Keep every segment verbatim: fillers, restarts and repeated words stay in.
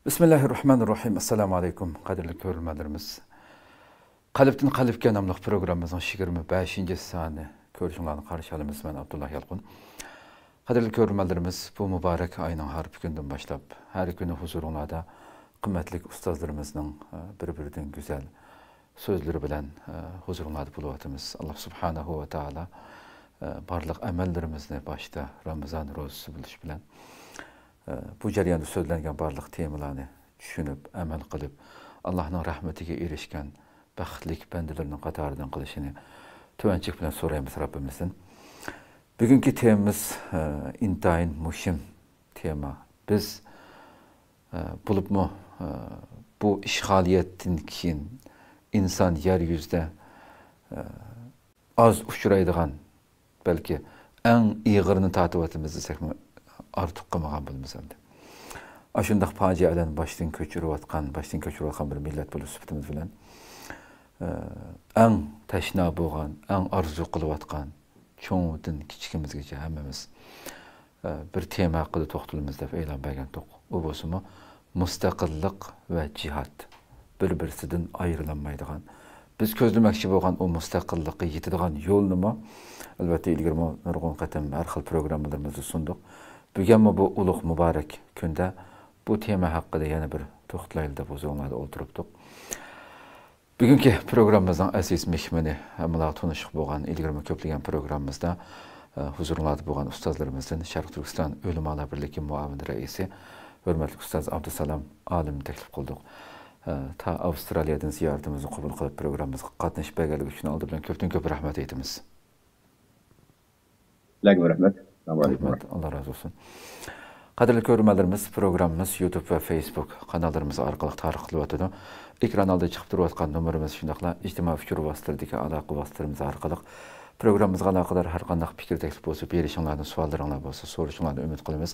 بىسمىللاھىررەھمانىررەھىم. ئەسسالامۇ ئەلەيكۇم، قەدىرلىك كۆرۈرمەنلىرىمىز. قەلبتىن قەلبكە ناملىق پروگراممىمىزنىڭ يىگىرمە بەشىنچى سانى كۆرۈشۈڭلارنى قارشى ئالىمىز. مەن ئابدۇللا يالقۇن. قەدىرلىك كۆرۈرمەنلىرىمىز، بۇ مۇبارەك ئاينىڭ ھارپا كۈنىدىن باشلاپ، ھەر كۈنى ھۇزۇرۇڭلاردا قىممەتلىك ئۇستازلىرىمىزنىڭ، ئە، بىر-بىرىدىن گۈزەل سۆزلىرى بىلەن، ئە، ھۇزۇرۇڭلاردا بولۇۋاتىمىز. ئاللا سۇبھانەھۇ ۋە تائالا، ئە، بارلىق ئەمەللىرىمىزنى باشتا رامىزان روزىسى بولۇش بىلەن، ئە، بۇ جەرياندا سۆزلەنگەن بارلىق تېمىلارنى چۈشىنىپ، ئەمەل قىلىپ، ئاللانىڭ رەھمىتىگە ئېرىشكەن بەختلىك بەندىلىرىنىڭ قاتارىدىن قىلىشىنى تۆۋەنچىلىك بىلەن سورايمىز رەببىمىزدىن. بۈگۈنكى تېمىمىز، ئە، ئىنتايىن مۇھىم تېما. بىز، ئە، بولۇپمۇ، ئە، بۇ ئىشغالىيەتتىن كېيىن ئىنسان يەر يۈزىدە، ئە، ئاز ئۇچرايدىغان، بەلكى ئەڭ ئېغىرىنى تارتىۋاتىمىز دېسەكمۇ ئارتۇق قىلمىغان بولىمىز ئەمدى. ئاشۇنداق پاجىئەلەرنى باشتىن كۆچۈرۈۋاتقان، باشتىن كەچۈرۈۋاتقان بىر مىللەت بولۇش سۈپىتىمىز بىلەن، ئە، ئەڭ تەشنا بولغان، ئەڭ ئارزۇ قىلىۋاتقان، چوڭىدىن كىچىكىمىزگىچە ھەممىمىز، ئە، بىر تېما ھەققىدە توختىلىمىز دەپ ئېلان بەرگەنتۇق. ئۇ بولسىمۇ مۇستەقىللىق ۋە جىھاد، بىر-بىرسىدىن ئايرىلالمايدىغان. بىز كۆزلىمەكچى بولغان ئۇ مۇستەقىللىققا يېتىدىغان يولنىمۇ، ئەلۋەتتە، ئىلگىرىمۇ نۇرغۇن قېتىم ھەر خىل پروگراممىلىرىمىزدا سۇندۇق. بۈگۈنمۇ بۇ ئۇلۇغ مۇبارەك كۈندە بۇ تېما ھەققىدە يەنە بىر توختىلايلى دەپ ھۇزۇرۇڭلاردا ئولتۇرۇپتۇق. بۈگۈنكى پروگراممىمىزنىڭ ئەزىز مېھمىنى، ھەممىلارغا تونۇشلۇق بولغان، ئىلگىرىمۇ كۆپلىگەن پروگراممىمىزدا، ئە، ھۇزۇرۇڭلاردا بولغان ئۇستازلىرىمىزدىن شەرقىي تۈركىستان ئۆلىمالار بىرلىكى مۇئاۋىن رەئىسى، ھۆرمەتلىك ئۇستاز ئابدۇسالام ئالىمنى تەكلىپ قىلدۇق. ئە، تا ئاۋسترالىيەدىن زىيارىتىمىزنى قوبۇل قىلىپ، پروگراممىمىزغا قاتنىشىپ بەرگەنلىكى ئۈچۈن ئالدى بىلەن كۆپتىن كۆپ رەھمەت ئېيتىمىز. سىلەرگىمۇ رەھمەت. ئەسسالامۇ ئەلەيكۇم. رەھمەت، ئاللا رازى بولسۇن. قەدىرلىك كۆرۈرمەنلىرىمىز، پروگراممىمىز يۇتۇب ۋە فېيسبۇك قاناللىرىمىز ئارقىلىق تارقىتىلىۋاتىدۇ. ئېكران ئالدىدا چىقىپ تۇرۇۋاتقان نومۇرىمىز، شۇنداقلا ئىجتىمائىي ئۇچۇر ۋاسىتىلىرىدىكى ئالاقە ۋاسىتىلىرىمىز ئارقىلىق پروگراممىمىزغا ئالاقىدار ھەر قانداق پىكىر، تەكلىپ بولسا بېرىشىڭلارنى، سوئاللىرىڭلار بولسا سورىشىڭلارنى ئۈمىد قىلىمىز.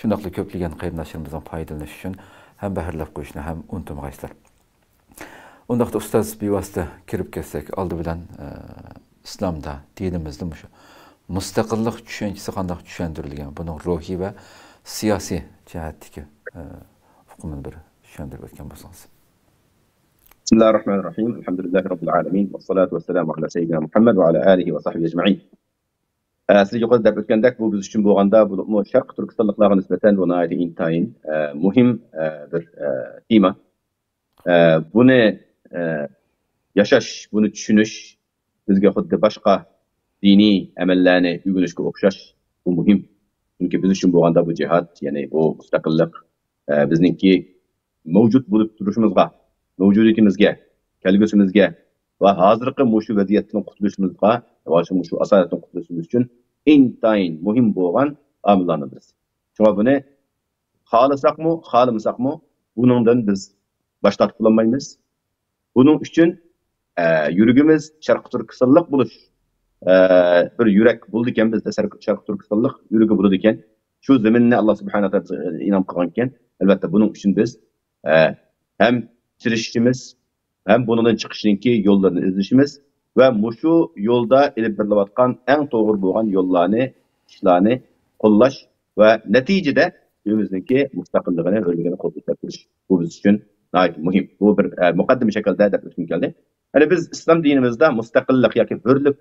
شۇنداقلا كۆپلىگەن قېرىنداشلىرىمىزنىڭ پايدىلىنىشى ئۈچۈن ھەم بەھرىلەپ قويۇشنى ھەم ئۇنتۇمىغايسىلەر. ئۇنداقتا ئۇستاز، بىۋاسىتە كىرىپ كەتسەك، ئالدى بىلەن، ئە، ئىسلامدا، دىنىمىزدە مۇشۇ مۇستەقىللىق چۈشەنچىسى قانداق چۈشەندۈرۈلگەن؟ بۇنىڭ روھىي ۋە سىياسىي جەھەتتىكى، ئە، ئۇقۇمىنى بىر چۈشەندۈرۈپ ئۆتكەن بولسىڭىز. بسم الله الرحمن الرحيم. الحمد لله رب العالمين. والصلاة والسلام على سيدنا محمد وعلى آله وصحبه أجمعين. ئە، سىز يۇقىرىدا دەپ ئۆتكەندەك، بۇ بىز ئۈچۈن بولغاندا، بولۇپمۇ شەرقىي تۈركىستانلىقلارغا نىسبەتەن بۇ ناھايىتى ئىنتايىن، ئە، مۇھىم، ئە، بىر، ئە، تېما. ئە، بۇنى، ئە، ياشاش، بۇنى چۈشىنىش بىزگە خۇددى باشقا دىنىي ئەمەللەرنى ئۆگىنىشكە ئوخشاش، بۇ مۇھىم. چۈنكى بىز ئۈچۈن بولغاندا بۇ جىھاد، يەنى بۇ مۇستەقىللىق، ئە، بىزنىڭكى مەۋجۇت بولۇپ تۇرۇشىمىزغا، مەۋجۇدىيىتىمىزگە، كەلگۈسىمىزگە ۋە ھازىرقى مۇشۇ ۋەزىيەتتىن قۇتۇلۇشىمىزغا، ۋە مۇشۇ ئاسارەتتىن قۇتۇلۇشىمىز ئۈچۈن ئىنتايىن مۇھىم بولغان ئامىللارنىڭ بىرسى. شۇڭا بۇنى خالىساقمۇ، خالىمىساقمۇ، بۇنىڭدىن بىز باش تارتىپ بولالمايمىز. بۇنىڭ ئۈچۈن، ئە، يۈرىكىمىز شەرقىي تۈركىستانلىق بولۇش، ئە، بىر يۈرەك بولىدىكەن بىزدە، شەرق-، شەرقىي تۈركىستانلىق يۈرىكى بولىدىكەن. شۇ زېمىننى ئاللا سۇبھانەھۇ ۋە تائالا بىزگە ئىنئام قىلغانكەن. ئەلۋەتتە، بۇنىڭ ئۈچۈن بىز، ئە، ھەم تىرىشىشىمىز، ھەم بۇنىڭدىن چىقىشنىڭكى يوللىرىنى ئىزدىشىمىز ۋە مۇشۇ يولدا ئېلىپ بېرىلىۋاتقان ئەڭ توغرا بولغان يوللارنى، ئىشلارنى قوللاش ۋە نەتىجىدە ئۆزىمىزنىڭكى مۇستەقىللىقىنى، ھۆرلۈكىنى قولغا كەلتۈرۈش، بۇ بىز ئۈچۈن ناھايىتى مۇھىم. بۇ بىر، ئە، مۇقەددىمە شەكلىدە دەپ ئۆتكۈم كەلدى. يەنى بىز ئىسلام دىنىمىزدا مۇستەقىللىق ياكى ھۆرلۈك،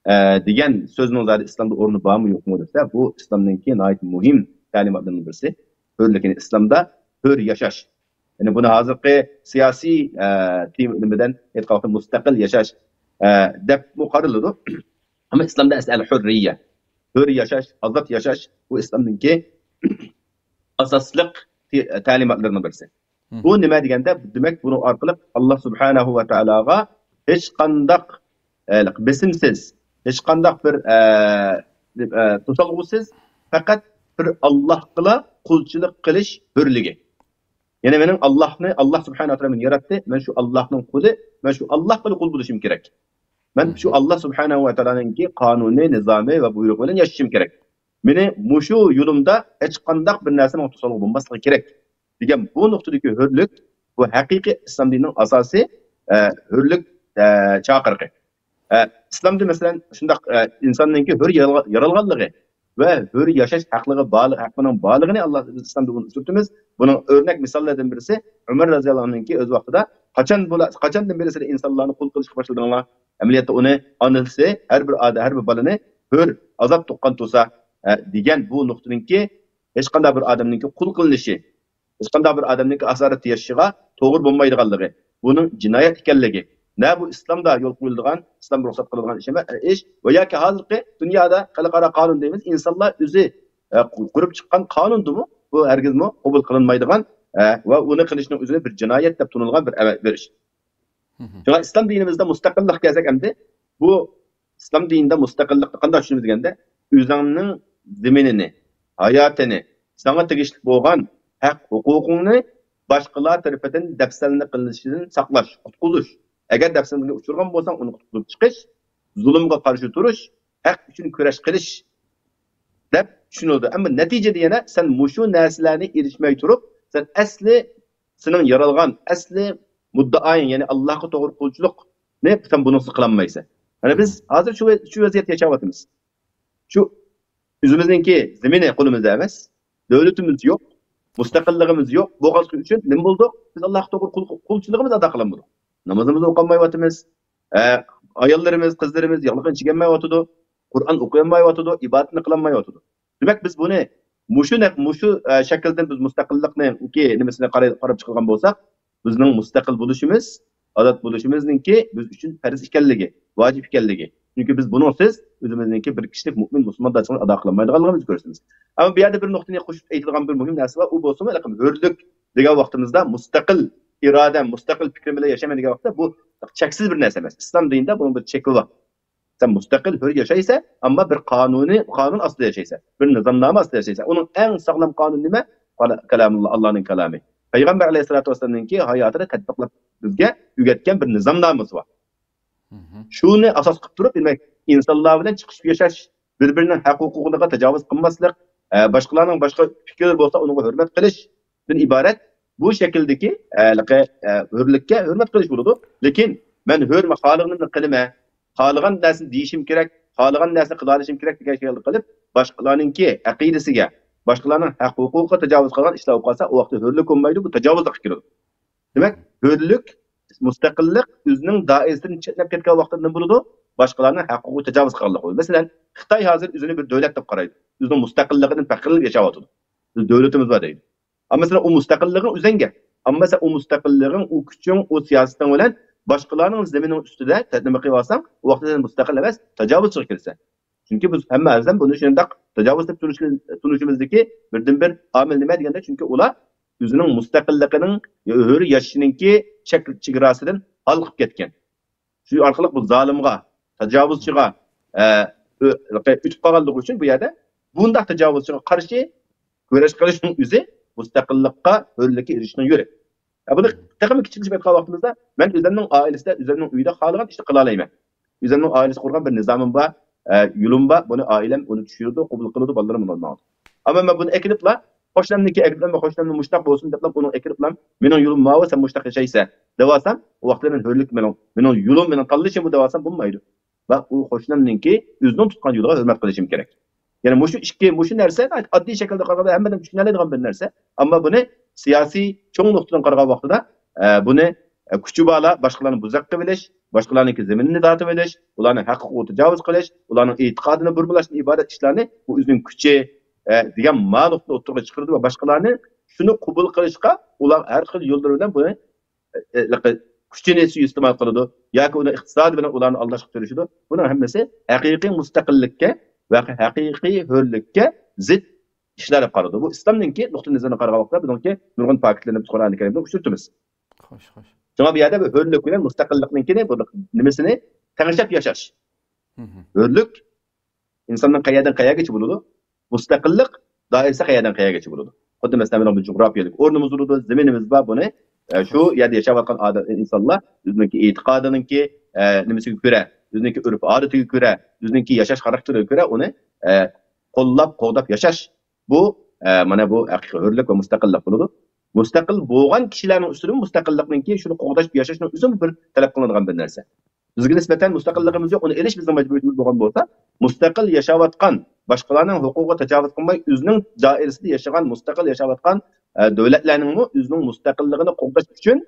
ئە، دېگەن سۆزنىڭ زادى ئىسلامدا ئورنى بارمۇ يوقمۇ دېسە، بۇ ئىسلامنىڭكى ناھايىتى مۇھىم تەلىماتلىرىنىڭ بىرسى. ھۆرلۈك، يەنى ئىسلامدا ھۆر ياشاش. يەنى بۇنى ھازىرقى سىياسىي، ئە، تېما ئىلمىدىن ئېيتقان ۋاقىتتا مۇستەقىل ياشاش، ئە، دەپمۇ قارىلىدۇ. ئەمما ئىسلامدا ئەسلى ئەل-ھۇررىيە، ھۆر ياشاش، ئازاد ياشاش، بۇ ئىسلامنىڭكى ئاساسلىق تە-، تەلىماتلىرىنىڭ بىرسى. بۇ نېمە دېگەندە، دېمەك، بۇنىڭ ئارقىلىق ئاللا سۇبھانەھۇ ۋە تائالاغا ھېچقانداق، ئە، بېسىمسىز، ھېچقانداق بىر، ئە، ئە، توسالغۇسىز، پەقەت بىر ئاللاھقىلا قۇلچىلىق قىلىش ھۆرلۈكى. يەنى مېنىڭ ئاللاھنى، ئاللا سۇبھانەھۇ ۋە تائالا مېنى ياراتتى، مەن شۇ ئاللاھنىڭ قۇلى، مەن شۇ ئاللاھقىلا قۇل بولۇشۇم كېرەك. مەن شۇ ئاللا سۇبھانەھۇ ۋە تائالانىڭكى قانۇنى، نىزامى ۋە بۇيرۇقى بىلەن ياشىشىم كېرەك. مېنى مۇشۇ يولۇمدا ھېچقانداق بىر نەرسە ماڭا توسالغۇ بولماسلىقى كېرەك، دېگەن بۇ نۇقتىدىكى ھۆرلۈك، بۇ ھەقىقىي ئىسلام دىنىنىڭ ئاساسىي، ئە، ھۆرلۈك، ئە، چاقىرىقى. ئە، ئىسلامدا، مەسىلەن، شۇنداق، ئە، ئىنساننىڭكى ھۆر يارالغا-، يارالغانلىقى، ۋە ھۆر ياشاش ھەقلىقى بارلىق، ھەققىنىڭ بارلىقىنى ئاللا ئىسلام دىنىدىن ئۇچرىتىمىز. بۇنىڭ ئۆرنەك مىساللىرىدىن بىرسى ئۆمەر رازىياللاھۇ ئەنھۇنىڭكى ئۆز ۋاقتىدا، قاچان بۇلار، قاچاندىن بېرى سىلەر ئىنسانلارنى قۇل قىلىشقا باشلىدىڭلار؟ ئەمەلىيەتتە ئۇنى ئانىسى، ھەر بىر ئادەم، ھەر بىر بالىنى ھۆر، ئازاد تۇغقان تۇرسا، ئە، دېگەن بۇ نۇقتىنىڭكى ھېچقانداق بىر ئادەمنىڭكى قۇل قىلىنىشى، ھېچقانداق بىر ئادەمنىڭكى ئاسارەتتە ياشىشىغا توغرا بولمايدىغانلىقى، بۇنىڭ جىنايەت ئىكەنلىكى، نە بۇ ئىسلامدا يول قويۇلىدىغان، ئىسلام رۇخسەت قىلىدىغان ئىش ئەمەس، ئىش ۋە ياكى ھازىرقى دۇنيادا خەلقئارا قانۇن دەيمىز، ئىنسانلار ئۆزى، ئە، قۇرۇپ چىققان قانۇندىمۇ بۇ ھەرگىزمۇ قوبۇل قىلىنمايدىغان، ئە، ۋە ئۇنى قىلىشنىڭ ئۆزىنى بىر جىنايەت دەپ تونۇلغان بىر ئەمە-، بىر ئىش. شۇڭا ئىسلام دىنىمىزدا مۇستەقىللىق كەلسەك ئەمدى، بۇ ئىسلام دىنىدا مۇستەقىللىقنى قانداق چۈشىنىمىز دېگەندە، ئۆزۈڭنىڭ زېمىنىنى، ھاياتىنى، ساڭا تېگىشلىك بولغان ھەق ھوقۇقۇڭنى باشقىلار تەرىپىدىن دەپسەندە قىلىنىشىدىن ساقلاش، قۇتقۇزۇش. ئەگەر دەپسەندىگە ئۇچرىغان بولساڭ، ئۇنى قۇتقۇزۇپ چىقىش، زۇلۇمغا قارشى تۇرۇش، ھەق ئۈچۈن كۈرەش قىلىش دەپ چۈشىنىلىدۇ. ئەمما نەتىجىدە يەنە سەن مۇشۇ نەرسىلەرنى ئېرىشمەي تۇرۇپ، سەن ئەسلى سېنىڭ يارالغان ئەسلى مۇددىئايىڭ، يەنى ئاللاھقا توغرا قۇلچىلىقنى سەن بۇنىڭسىز قىلالمايسەن. مانا بىز ھازىر شۇ، شۇ ۋەزىيەتتە ياشاۋاتىمىز. شۇ ئۆزىمىزنىڭكى زېمىنى قولىمىزدا ئەمەس، دۆلىتىمىز يوق، مۇستەقىللىقىمىز يوق. بولغانلىقى ئۈچۈن نېمە بولدۇق؟ بىز ئاللاھقا توغرا قۇل-، قۇلچىلىقىمىزنى ئادا قىلالمىدۇق. نامىزىمىزنى ئوقۇيالمايۋاتىمىز. ئە، ئاياللىرىمىز، قىزلىرىمىز ياغلىقىنى چىگەلمەيۋاتىدۇ. قۇرئان ئوقۇيالمايۋاتىدۇ، ئىبادىتىنى قىلالمايۋاتىدۇ. دېمەك، بىز بۇنى مۇشۇ نەق-، مۇشۇ، ئە، شەكىلدىن بىز مۇستەقىللىقنىڭكى نېمىسىنى قاراي-، قاراپ چىقىدىغان بولساق، بىزنىڭ مۇستەقىل بولۇشىمىز، ئازاد بولۇشىمىزنىڭكى بىز ئۈچۈن پەرز ئىكەنلىكى، ۋاجىپ ئىكەنلىكى. چۈنكى بىز بۇنىڭسىز ئۆزىمىزنىڭكى بىر كىشىلىك مۆمىن مۇسۇلماندارچىلىقنى ئادا قىلالمايدىغانلىقىمىزنى كۆرسىتىمىز. ئەمما بۇ يەردە بىر نۇقتىنى قوشۇپ ئېيتىدىغان بىر مۇھىم نەرسە بار. ئۇ بولسىمۇ ھېلىقى ھۆرلۈك دېگەن ۋاقتىمىزدا مۇستەقىل ئىرادە، مۇستەقىل پىكرىم بىلەن ياشايمەن دېگەن ۋاقىتتا بۇ چەكسىز بىر نەرسە ئەمەس. ئىسلام دىنىدا بۇنىڭ بىر چېكى بار. سەن مۇستەقىل، ھۆر ياشايسەن، ئەمما بىر قانۇنى، قانۇن ئاستىدا ياشايسەن، بىر نىزامنامە ئاستىدا ياشايسەن. ئۇنىڭ ئەڭ ساغلام قانۇنى نېمە؟ قال-، كالامۇللا، ئاللانىڭ كالامى. پەيغەمبەر ئەلەيھىسسالاتۇ ۋەسسالامنىڭكى ھاياتىدا تەتبىقلاپ بىزگە ئۆگەتكەن بىر نىزامنامىسى بار. شۇنى ئاساس قىلىپ تۇرۇپ، دېمەك، ئىنسانلار بىلەن چىقىشىپ ياشاش، بىر-بىرىنىڭ ھەق ھوقۇقىغا تاجاۋۇز قىلماسلىق، ئە، باشقىلارنىڭ باشقا پىكرى بولسا ئۇنىڭغا ھۆرمەت قىلىشتىن ئىبارەت بۇ شەكىلدىكى، ئە، ھۆرلۈككە ھۆرمەت قىلىش بولىدۇ. لېكىن مەن ھۆر، خالىغىنىمنى قىلىمەن، خالىغان نەرسىنى دېيىشىم كېرەك، خالىغان نەرسىنى قىلالىشىم كېرەك دېگەن شەكىلدە قىلىپ، باشقىلارنىڭكى ئەقىدىسىگە، باشقىلارنىڭ ھەق ھوقۇقىغا تاجاۋۇز قىلغان ئىشلار بولۇپ قالسا، ئۇ ۋاقىتتا ھۆرلۈك بولمايدۇ، بۇ تاجاۋۇزلۇققا كىرىدۇ. دېمەك، ھۆرلۈك، مۇستەقىللىق ئۆزىنىڭ دائىرىسىدىن چەتنەپ كەتكەن ۋاقتىدا نېمە بولىدۇ؟ باشقىلارنىڭ ھەق ھوقۇقىغا تاجاۋۇز قىلغانلىق بولىدۇ. مەسىلەن، خىتاي ھازىر ئۆزىنى بىر دۆلەت دەپ قارايدۇ. ئۆزىنىڭ مۇستەقىللىقىدىن پەخىرلىنىپ ياشاۋاتىدۇ. بىز دۆلىتىمىز بار دەيدۇ. ئەمما مەسىلەن، ئۇ مۇستەقىللىقىڭ ئۆزەڭگە. ئەمما سەن ئۇ مۇستەقىللىقىڭ، ئۇ كۈچۈڭ، ئۇ سىياسىتىڭ بىلەن باشقىلارنىڭ زېمىنىنىڭ ئۈستىدە نېمە قىلىۋالساڭ، ئۇ ۋاقىتتا سەن مۇستەقىل ئەمەس، تاجاۋۇزچىغا كىرىسەن. چۈنكى بىز ھەممە ئادەم بۇنى شۇنداق تاجاۋۇز دەپ تونۇشىمىزدىكى بىردىنبىر ئامىل نېمە دېگەندە، چۈنكى ئۇلار ئۆزىنىڭ مۇستەقىللىقىنىڭ، ھۆر ياشىشىنىڭكى چەك-، چېگراسىدىن ھالقىپ كەتكەن. شۇ ئارقىلىق بۇ زالىمغا، تاجاۋۇزچىغا، ئە، ئۆ-، ئۆتۈپ قالغانلىقى ئۈچۈن بۇ يەردە بۇنداق تاجاۋۇزچىغا قارشى كۈرەش قىلىشنىڭ ئۆزى مۇستەقىللىققا، ھۆرلۈككە ئېرىشىشنىڭ يولى. يا، بۇنى تېخىمۇ كىچىكلىتىپ ئېيتقان ۋاقتىمىزدا، مەن ئۆزۈمنىڭ ئائىلىسىدە، ئۆزۈمنىڭ ئۆيىدە خالىغان ئىشنى قىلالايمەن. ئۆزۈمنىڭ ئائىلىسى قۇرغان بىر نىزامىم بار، ئە، يولۇم بار، بۇنى ئائىلەم ئۇنى چۈشىنىدۇ، قوبۇل قىلىدۇ، بالىلىرىم ئۇنى ئاڭلايدۇ. ئەمما مەن بۇنى ئەكېلىپلا، قوشنامنىڭكى ئەكېلىپلا، مەن قوشنامنىڭ مۇشۇنداق بولسۇن دەپلا، ئۇنىڭ ئەكېلىپلا، مېنىڭ يولۇم ماۋۇ، سەن مۇشۇنداق ياشايسەن دەۋالسام، ئۇ ۋاقىتتا مەن ھۆرلۈك، مېنىڭ، مېنىڭ يولۇم، مېنىڭ تاللىشىم بۇ دەۋالسام بولمايدۇ. ۋە ئۇ قوشنامنىڭكى ئۆزىنىڭ تۇتقان يولىغا ھۆرمەت قىلىشىم كېرەك. يەنى مۇشۇ ئىككى، مۇشۇ نەرسە ئاددىي شەكىلدە قارىغاندا ھەممە ئادەم چۈشىنەلەيدىغان بىر نەرسە. ئەمما بۇنى سىياسىي چوڭ نۇقتىدىن قارىغان ۋاقتىدا، ئە، بۇنى، ئە، كۈچى بارلار باشقىلارنى بۇزۇق قىلىۋېلىش، باشقىلارنىڭكى زېمىنىنى تارتىۋېلىش، ئۇلارنىڭ ھەق ھوقۇقىغا تاجاۋۇز قىلىش، ئۇلارنىڭ ئېتىقادىنى بۇرمىلاشتىن ئىبارەت ئىشلارنى ئۇ ئۆزىنىڭ كۈچى، ئە، دېگەن ما نۇقتىدا ئوتتۇرىغا چىقىرىدۇ ۋە باشقىلارنى شۇنى قوبۇل قىلىشقا ئۇلار ھەر خىل يوللار بىلەن بۇنى، ئە، ئە، كۈچىنى سۇيىئىستېمال قىلىدۇ ياكى ئۇنى ئىقتىسادى بىلەن ئۇلارنى ئالداشقا تىرىشىدۇ. بۇنىڭ ھەممىسى ھەقىقىي مۇستەقىللىككە ۋە ھەقىقىي ھۆرلۈككە زىت ئىشلار دەپ قارىلىدۇ. بۇ ئىسلامنىڭكى نۇقتىئى نەزىرىدىن قارىغان ۋاقىتتا بۇنىڭكى نۇرغۇن پاكىتلىرىنى بىز قۇرئانى كەرىمدە ئۇچرىتىمىز. خوش، خوش. شۇڭا بۇ يەردە بۇ ھۆرلۈك بىلەن مۇستەقىللىقنىڭكىنى، بۇ نېمىسىنى تەڭشەپ ياشاش. ھۆرلۈك ئىنساننىڭ قەيەردىن قەيەرگىچە بولىدۇ؟ مۇستەقىللىق دائىرىسى قەيەردىن قەيەرگىچە بولىدۇ؟ خۇددى مەسىلەن، مېنىڭ بىر جۇغراپىيەلىك ئورنىمىز بولىدۇ، زېمىنىمىز بار، بۇنى، ئە، شۇ يەردە ياشاۋاتقان ئادەم، ئىنسانلار ئۆزىنىڭكى ئېتىقادىنىڭكى، ئە، نېمىسىگە كۆرە، ئۆزىنىڭكى ئۆرپ-ئادىتىگە كۆرە، ئۆزىنىڭكى ياشاش خاراكتېرىگە كۆرە ئۇنى، ئە، قوللاپ، قوغداپ ياشاش. بۇ، ئە، مانا بۇ ھەقىقىي ھۆرلۈك ۋە مۇستەقىللىق بولىدۇ. مۇستەقىل بولغان كىشىلەرنىڭ ئۈستىدىمۇ مۇستەقىللىقنىڭكى شۇنى قوغداش، ياشاشنىڭ ئۆزىمۇ بىر تەلەپ قىلىنىدىغان بىر نەرسە. بىزگە نىسبەتەن مۇستەقىللىقىمىز يوق، ئۇنى ئېلىش بىزنىڭ مەجبۇرىيىتىمىز بولغان بولسا، مۇستەقىل ياشاۋاتقان، باشقىلارنىڭ ھوقۇقىغا تاجاۋۇز قىلماي، ئۆزىنىڭ دائىرىسىدە ياشىغان، مۇستەقىل ياشاۋاتقان، ئە، دۆلەتلەرنىڭمۇ ئۆزىنىڭ مۇستەقىللىقىنى قوغداش ئۈچۈن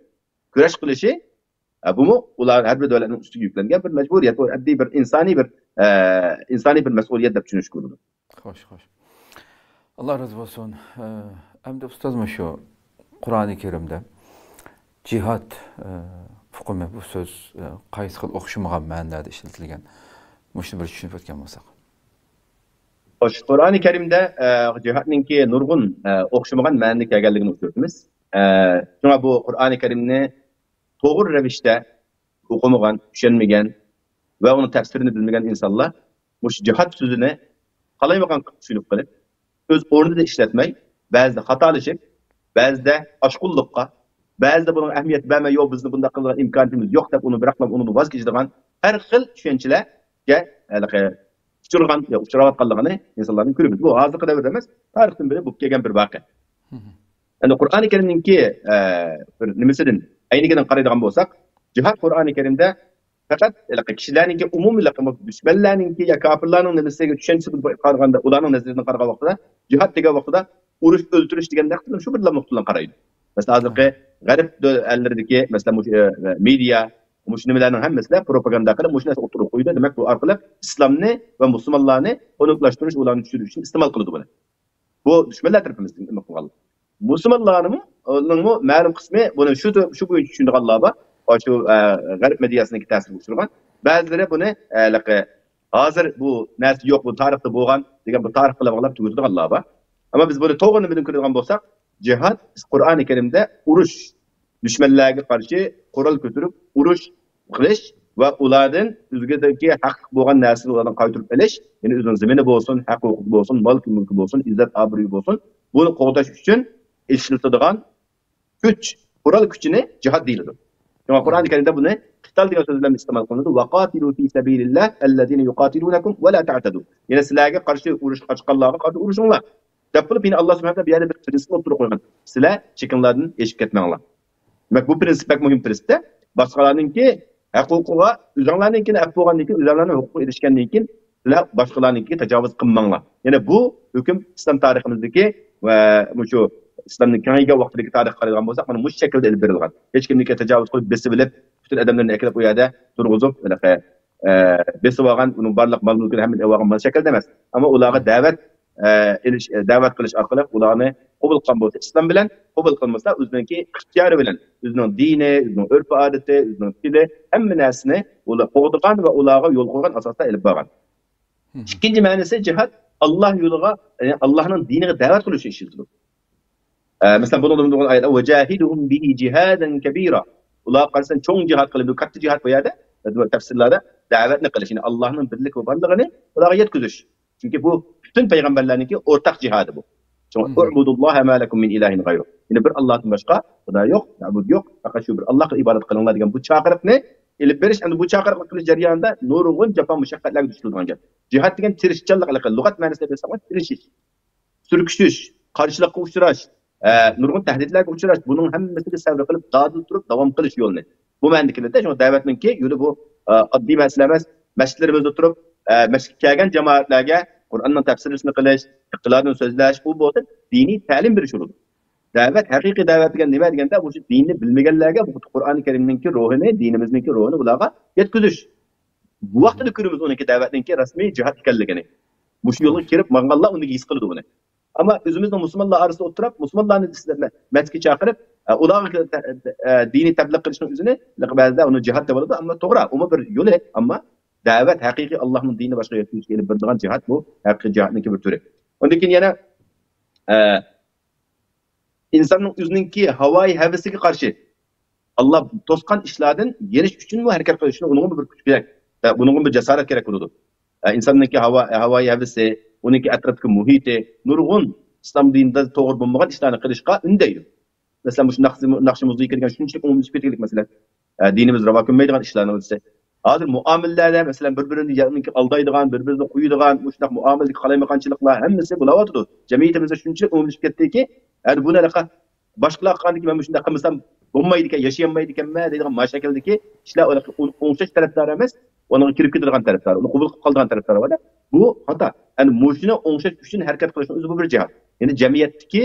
كۈرەش قىلىشى، ئە، بۇمۇ ئۇلار ھەر بىر دۆلەتنىڭ ئۈستىگە يۈكلەنگەن بىر مەجبۇرىيەت، بۇ ئاددىي بىر ئىنسانىي بىر، ئە، ئىنسانىي بىر مەسئۇلىيەت دەپ چۈشىنىشكە بولىدۇ. خوش، خوش. ئاللا رازى بولسۇن. ئە، ئەمدى ئۇستاز، مۇشۇ قۇرئانى كەرىمدە جىھاد، ئە، ئۇقۇمى، بۇ سۆز، ئە، قايسى خىل ئوخشىمىغان مەنىلەردە ئىشلىتىلگەن؟ مۇشۇنى بىر چۈشىنىپ ئۆتكەن بولساق. خوش، قۇرئانى كەرىمدە، ئە، جىھادنىڭكى نۇرغۇن، ئە، ئوخشىمىغان مەنىدە كەلگەنلىكىنى ئۇچرىتىمىز. ئە، شۇڭا بۇ قۇرئانى كەرىمنى توغرا رەۋىشتە ئوقۇمىغان، چۈشەنمىگەن ۋە ئۇنىڭ تەپسىرىنى بىلمىگەن ئىنسانلار مۇشۇ جىھاد سۆزىنى قالايمىقان قىلىپ چۈشىنىپ قېلىپ، ئۆز ئورنىدا ئىشلەتمەي، بەزىدە خاتالىشىپ، بەزىدە ئاشقۇنلۇققا، بەزىدە بۇنىڭغا ئەھمىيەت بەرمەي، يوق، بىزنىڭ بۇنداق قىلىدىغان ئىمكانىيىتىمىز يوق دەپ، ئۇنى بىراقلا ئۇنىڭدىن ۋاز كېچىدىغان ھەر خىل چۈشەنچىلەرگە ھېلىقى ئۇچرىغان يا ئۇچراۋاتقانلىقىنى ئىنسانلاردىن كۆرىمىز. بۇ ھازىرقى دەۋردە ئەمەس، تارىختىن بېرى بولۇپ كەلگەن بىر ۋەقە. ئەمدى قۇرئانى كەرىمنىڭكى، ئە، بىر نېمىسىدىن، ئەينىكىدىن قارايدىغان بولساق، جىھاد قۇرئانى كەرىمدە پەقەت ھېلىقى كىشىلەرنىڭكى ئومۇمىي دۇشمەنلەرنىڭكى يا كاپىرلارنىڭ نېمىسىگە چۈشەنچىسىگە قارىغاندا، ئۇلارنىڭ نەزىرىدىن قارىغان ۋاقتىدا، جىھاد دېگەن ۋاقتىدا ئۇرۇش، ئۆلتۈرۈش دېگەن نەق شۇ بىرلا نۇقتىدىن قارايدۇ. مەسىلەن، ھازىرقى غەرب دۆ-، ئەللىرىدىكى، مەسىلەن، مۇشۇ، ئە، مېدىيا، مۇشۇ نېمىلەرنىڭ ھەممىسىدە پروپاگاندا قىلىپ، مۇشۇ نەرسە ئوتتۇرىغا قويىدۇ. دېمەك، بۇ ئارقىلىق ئىسلامنى ۋە مۇسۇلمانلارنى خۇنۈكلاشتۇرۇش، ئۇلارنى چۈشۈرۈش ئۈچۈن ئىستېمال قىلىدۇ بۇنى. بۇ دۈشمەنلەر تەرىپىمىزدىن نېمە قىلغان. مۇسۇلمانلارنىمۇ، ئۇنىڭمۇ مەلۇم قىسمى بۇنى شۇ، شۇ بويىچە چۈشىنىدىغانلار بار. شۇ، ئە، غەرب مېدىياسىنىڭكى تەسىرىگە ئۇچرىغان. بەزىلىرى بۇنى، ئە، ھېلىقى ھازىر بۇ نەرسە يوق، بۇ تارىختا بولغان دېگەن بىر تارىخ قىلىپ باغلاپ تۈگىتىدىغانلار بار. ئەمما بىز بۇنى توغرا نېمىدىن كۆرىدىغان بولساق، جىھاد قۇرئانى كەرىمدە ئۇرۇش، دۈشمەنلەرگە قارشى قورال كۆتۈرۈپ ئۇرۇش قىلىش ۋە ئۇلاردىن ئۆزىگىدىكى ھەقلىق بولغان نەرسىنى ئۇلاردىن قايتۇرۇپ ئېلىش، يەنى ئۆزىنىڭ زېمىنى بولسۇن، ھەق ھوقۇقى بولسۇن، مال مۈلكى بولسۇن، ئىززەت ئابرۇيى بولسۇن، بۇنى قوغداش ئۈچۈن ئىشلىتىدىغان كۈچ، قورال كۈچىنى جىھاد دېيىلىدۇ. شۇڭا قۇرئانى كەرىمدە بۇنى قىتال دېگەن سۆز بىلەن ئىستېمال قىلىنىدۇ. ۋەقاتىلۇ فى سەبىلىللاھ ئەللەزىنە يۇقاتىلۇنەكۇم ۋە لا تەئتەدۇ. يەنى سىلەرگە قارشى ئۇرۇش ئاچقانلارغا قارشى ئۇرۇشۇڭلار دەپ بولۇپ، يەنە ئاللا سۇبھانەھۇ ۋە تائالا بۇ يەردە بىر پرىنسىپنى ئوتتۇرىغا قويغان. سىلەر چېكىڭلاردىن ئېشىپ كەتمەڭلار. دېمەك، بۇ پرىنسىپ بەك مۇھىم پرىنسىپتە. باشقىلارنىڭكى ھوقۇقىغا، ئۆزۈڭلارنىڭكىنى ئەپ بولغاندىن كېيىن، ئۆزۈڭلارنىڭ ھوقۇقىغا ئېرىشكەندىن كېيىن، سىلەر باشقىلارنىڭكىگە تاجاۋۇز قىلماڭلار. يەنى بۇ ھۆكۈم ئىسلام تارىخىمىزدىكى ۋە مۇشۇ ئىسلامنىڭ كېڭەيگەن ۋاقتىدىكى تارىخقا قارايدىغان بولساق، مانا مۇشۇ شەكىلدە ئېلىپ بېرىلغان. ھېچكىمنىڭكىگە تاجاۋۇز قىلىپ، بېسىۋېلىپ، پۈتۈن ئادەملەرنى ئەكېلىپ ئۇ يەردە تۇرغۇزۇپ، ھېلىقى، ئە، بېسىۋالغان، ئۇنىڭ بارلىق مال-مۈلكىنى ھەممىنى ئېلىۋالغان، مانا شەكىلدە ئەمەس. ئەمما ئۇلارغا دەۋەت، ئە، ئېلىش، ئە، دەۋەت قىلىش ئارقىلىق ئۇلارنى قوبۇل قىلغان بولسا ئىسلام بىلەن، قوبۇل قىلمىسا ئۆزىنىڭكى ئىختىيارى بىلەن، ئۆزىنىڭ دىنى، ئۆزىنىڭ ئۆرپ-ئادىتى، ئۆزىنىڭ تىلى، ھەممە نەرسىنى ئۇلار قوغدىغان ۋە ئۇلارغا يول قويغان ئاساستا ئېلىپ بارغان. ئىككىنچى مەنىسى جىھاد ئاللا يولىغا، يەنى ئاللانىڭ دىنىغا دەۋەت قىلىش ئۈچۈن ئىشلىتىلىدۇ. ئە، مەسىلەن، بۇنىڭدا نۇرغۇن ئايەتلەر، «ۋەجاھىدھۇم بىھى جىھادەن كەبىرا.» ئۇلارغا قارىساڭ چوڭ جىھاد قىلىدۇ، كاتتا جىھاد بۇ يەردە. تەپسىرلەردە دەۋەتنى قىلىش، يەنى ئاللانىڭ بىرلىكى ۋە بارلىقىنى ئۇلارغا يەتكۈزۈش. چۈنكى بۇ پۈتۈن پەيغەمبەرلەرنىڭكى ئورتاق جىھادى بۇ. شۇڭا، «ئۇئبۇدۇللاھە ما لەكۇم مىن ئىلاھىن غەيرۇ.» يەنى بىر ئاللادىن باشقا خۇدا يوق، مەبۇد يوق، پەقەت شۇ بىر ئاللاغا ئىبادەت قىلىڭلار دېگەن بۇ چاقىرىقنى ئېلىپ بېرىش. ئەمدى بۇ چاقىرىقنى قىلىش جەريانىدا نۇرغۇن جاپا مۇشەققەتلەرگە دۇچ كېلىدىغان گەپ. جىھاد دېگەن تىرىشچانلىق، لۇغەت مەنىسىدە بىلسەڭلار تىرىشىش. سۈركىشىش، قارشىلىققا ئۇچراش، ئە، نۇرغۇن تەھدىتلەرگە ئۇچراش، بۇنىڭ ھەممىسىگە سەۋر قىلىپ، دادىل تۇرۇپ داۋام قىلىش يولىنى. بۇ مەنىدىكىلەردە شۇڭا دەۋەتنىڭكى يولى بۇ، ئە، ئاددىي مەسىلە ئەمەس. مەسچىتلىرىمىزدە تۇرۇپ، ئە، مەسچىتكە كەلگەن جامائەتلەرگە قۇرئاننىڭ تەپسىرىنى قىلىش، ئىقتىلاردىن سۆزلەش، ئۇ بولسا دىنىي تەلىم بېرىش يولىدۇر. دەۋەت، ھەقىقىي دەۋەت دېگەن نېمە دېگەندە، مۇشۇ دىننى بىلمىگەنلەرگە بۇ قۇرئانى كەرىمنىڭكى روھىنى، دىنىمىزنىڭكى روھىنى ئۇلارغا يەتكۈزۈش. بۇ ۋاقتىدا كۆرىمىز ئۇنىڭكى دەۋەتنىڭكى رەسمىي جىھاد ئىكەنلىكىنى. مۇشۇ يولغا كىرىپ ماڭغانلار ئۇنى ھېس قىلىدۇ ئۇنى. ئەمما ئۆزىمىزنىڭ مۇسۇلمانلار ئارىسىدا ئولتۇرۇپ، مۇسۇلمانلارنى مەسچىتكە چاقىرىپ، ئە، ئۇلارغا، ئە، ئە، دىنىي تەبلىغ قىلىشنىڭ ئۆزىنى بەزىدە ئۇنى جىھاد دەپ ئالىدۇ. ئەمما توغرا، ئۇمۇ بىر يولى. ئەمما دەۋەت ھەقىقىي ئاللاھنىڭ دىنىنى باشقىلارغا يەتكۈزۈشكە ئېلىپ بېرىلىدىغان جىھاد بۇ ھەقىقىي جىھادنىڭكى بىر تۈرى. ئۇندىن كېيىن يەنە، ئە، ئىنساننىڭ ئۆزىنىڭكى ھاۋايى ھەۋىسىگە قارشى ئاللا توسقان ئىشلاردىن يېنىش ئۈچۈنمۇ ھەرىكەت قىلىشىنى ئۇنىڭغا بىر كۈچ كېرەك. ئە، بۇنىڭغا بىر جاسارەت كېرەك بولىدۇ. ئە، ئىنساننىڭكى ھاۋا، ھاۋايى ھەۋىسى، ئۇنىڭكى ئەتراپتىكى مۇھىتى، نۇرغۇن ئىسلام دىنىدا توغرا بولمىغان ئىشلارنى قىلىشقا ئۈندەيدۇ. مەسىلەن، مۇشۇ ناخشا، ناخشا مۇزىكا دېگەن شۇنچىلىك ئومۇملىشىپ كەتكەنلىك مەسىلە. ئە، دىنىمىز راۋا كۆرمەيدىغان ئىشلارنىڭ بىرسى. ھازىر مۇئامىلىلەردە، مەسىلەن، بىر-بىرىنى يەنىكى ئالدايدىغان، بىر-بىرىنى قويىدىغان، مۇشۇنداق مۇئامىلىدىكى قالايمىقانچىلىقلار ھەممىسى بولاۋاتىدۇ. جەمئىيىتىمىزدە شۇنچىلىك ئومۇملىشىپ كەتتىكى، يەنى بۇنى ھېلىقى باشقىلار قىلغاندىكىن مەن مۇشۇنداق قىلمىسام، بولمايدىكەن، ياشىيالمايدىكەنمەن دەيدىغان ما شەكىلدىكى كىشىلەر ئۇنى ئوڭشاش تەرەپدارى ئەمەس، ئۇنىڭغا كىرىپ كېتىدىغان تەرەپدارى، ئۇنى قوبۇل قىلىپ قالىدىغان تەرەپدارى بار. بۇ خاتا. يەنى مۇشۇنى ئوڭشاش ئۈچۈن ھەرىكەت قىلىشنىڭ ئۆزى بۇ بىر جىھاد. يەنى جەمئىيەتتىكى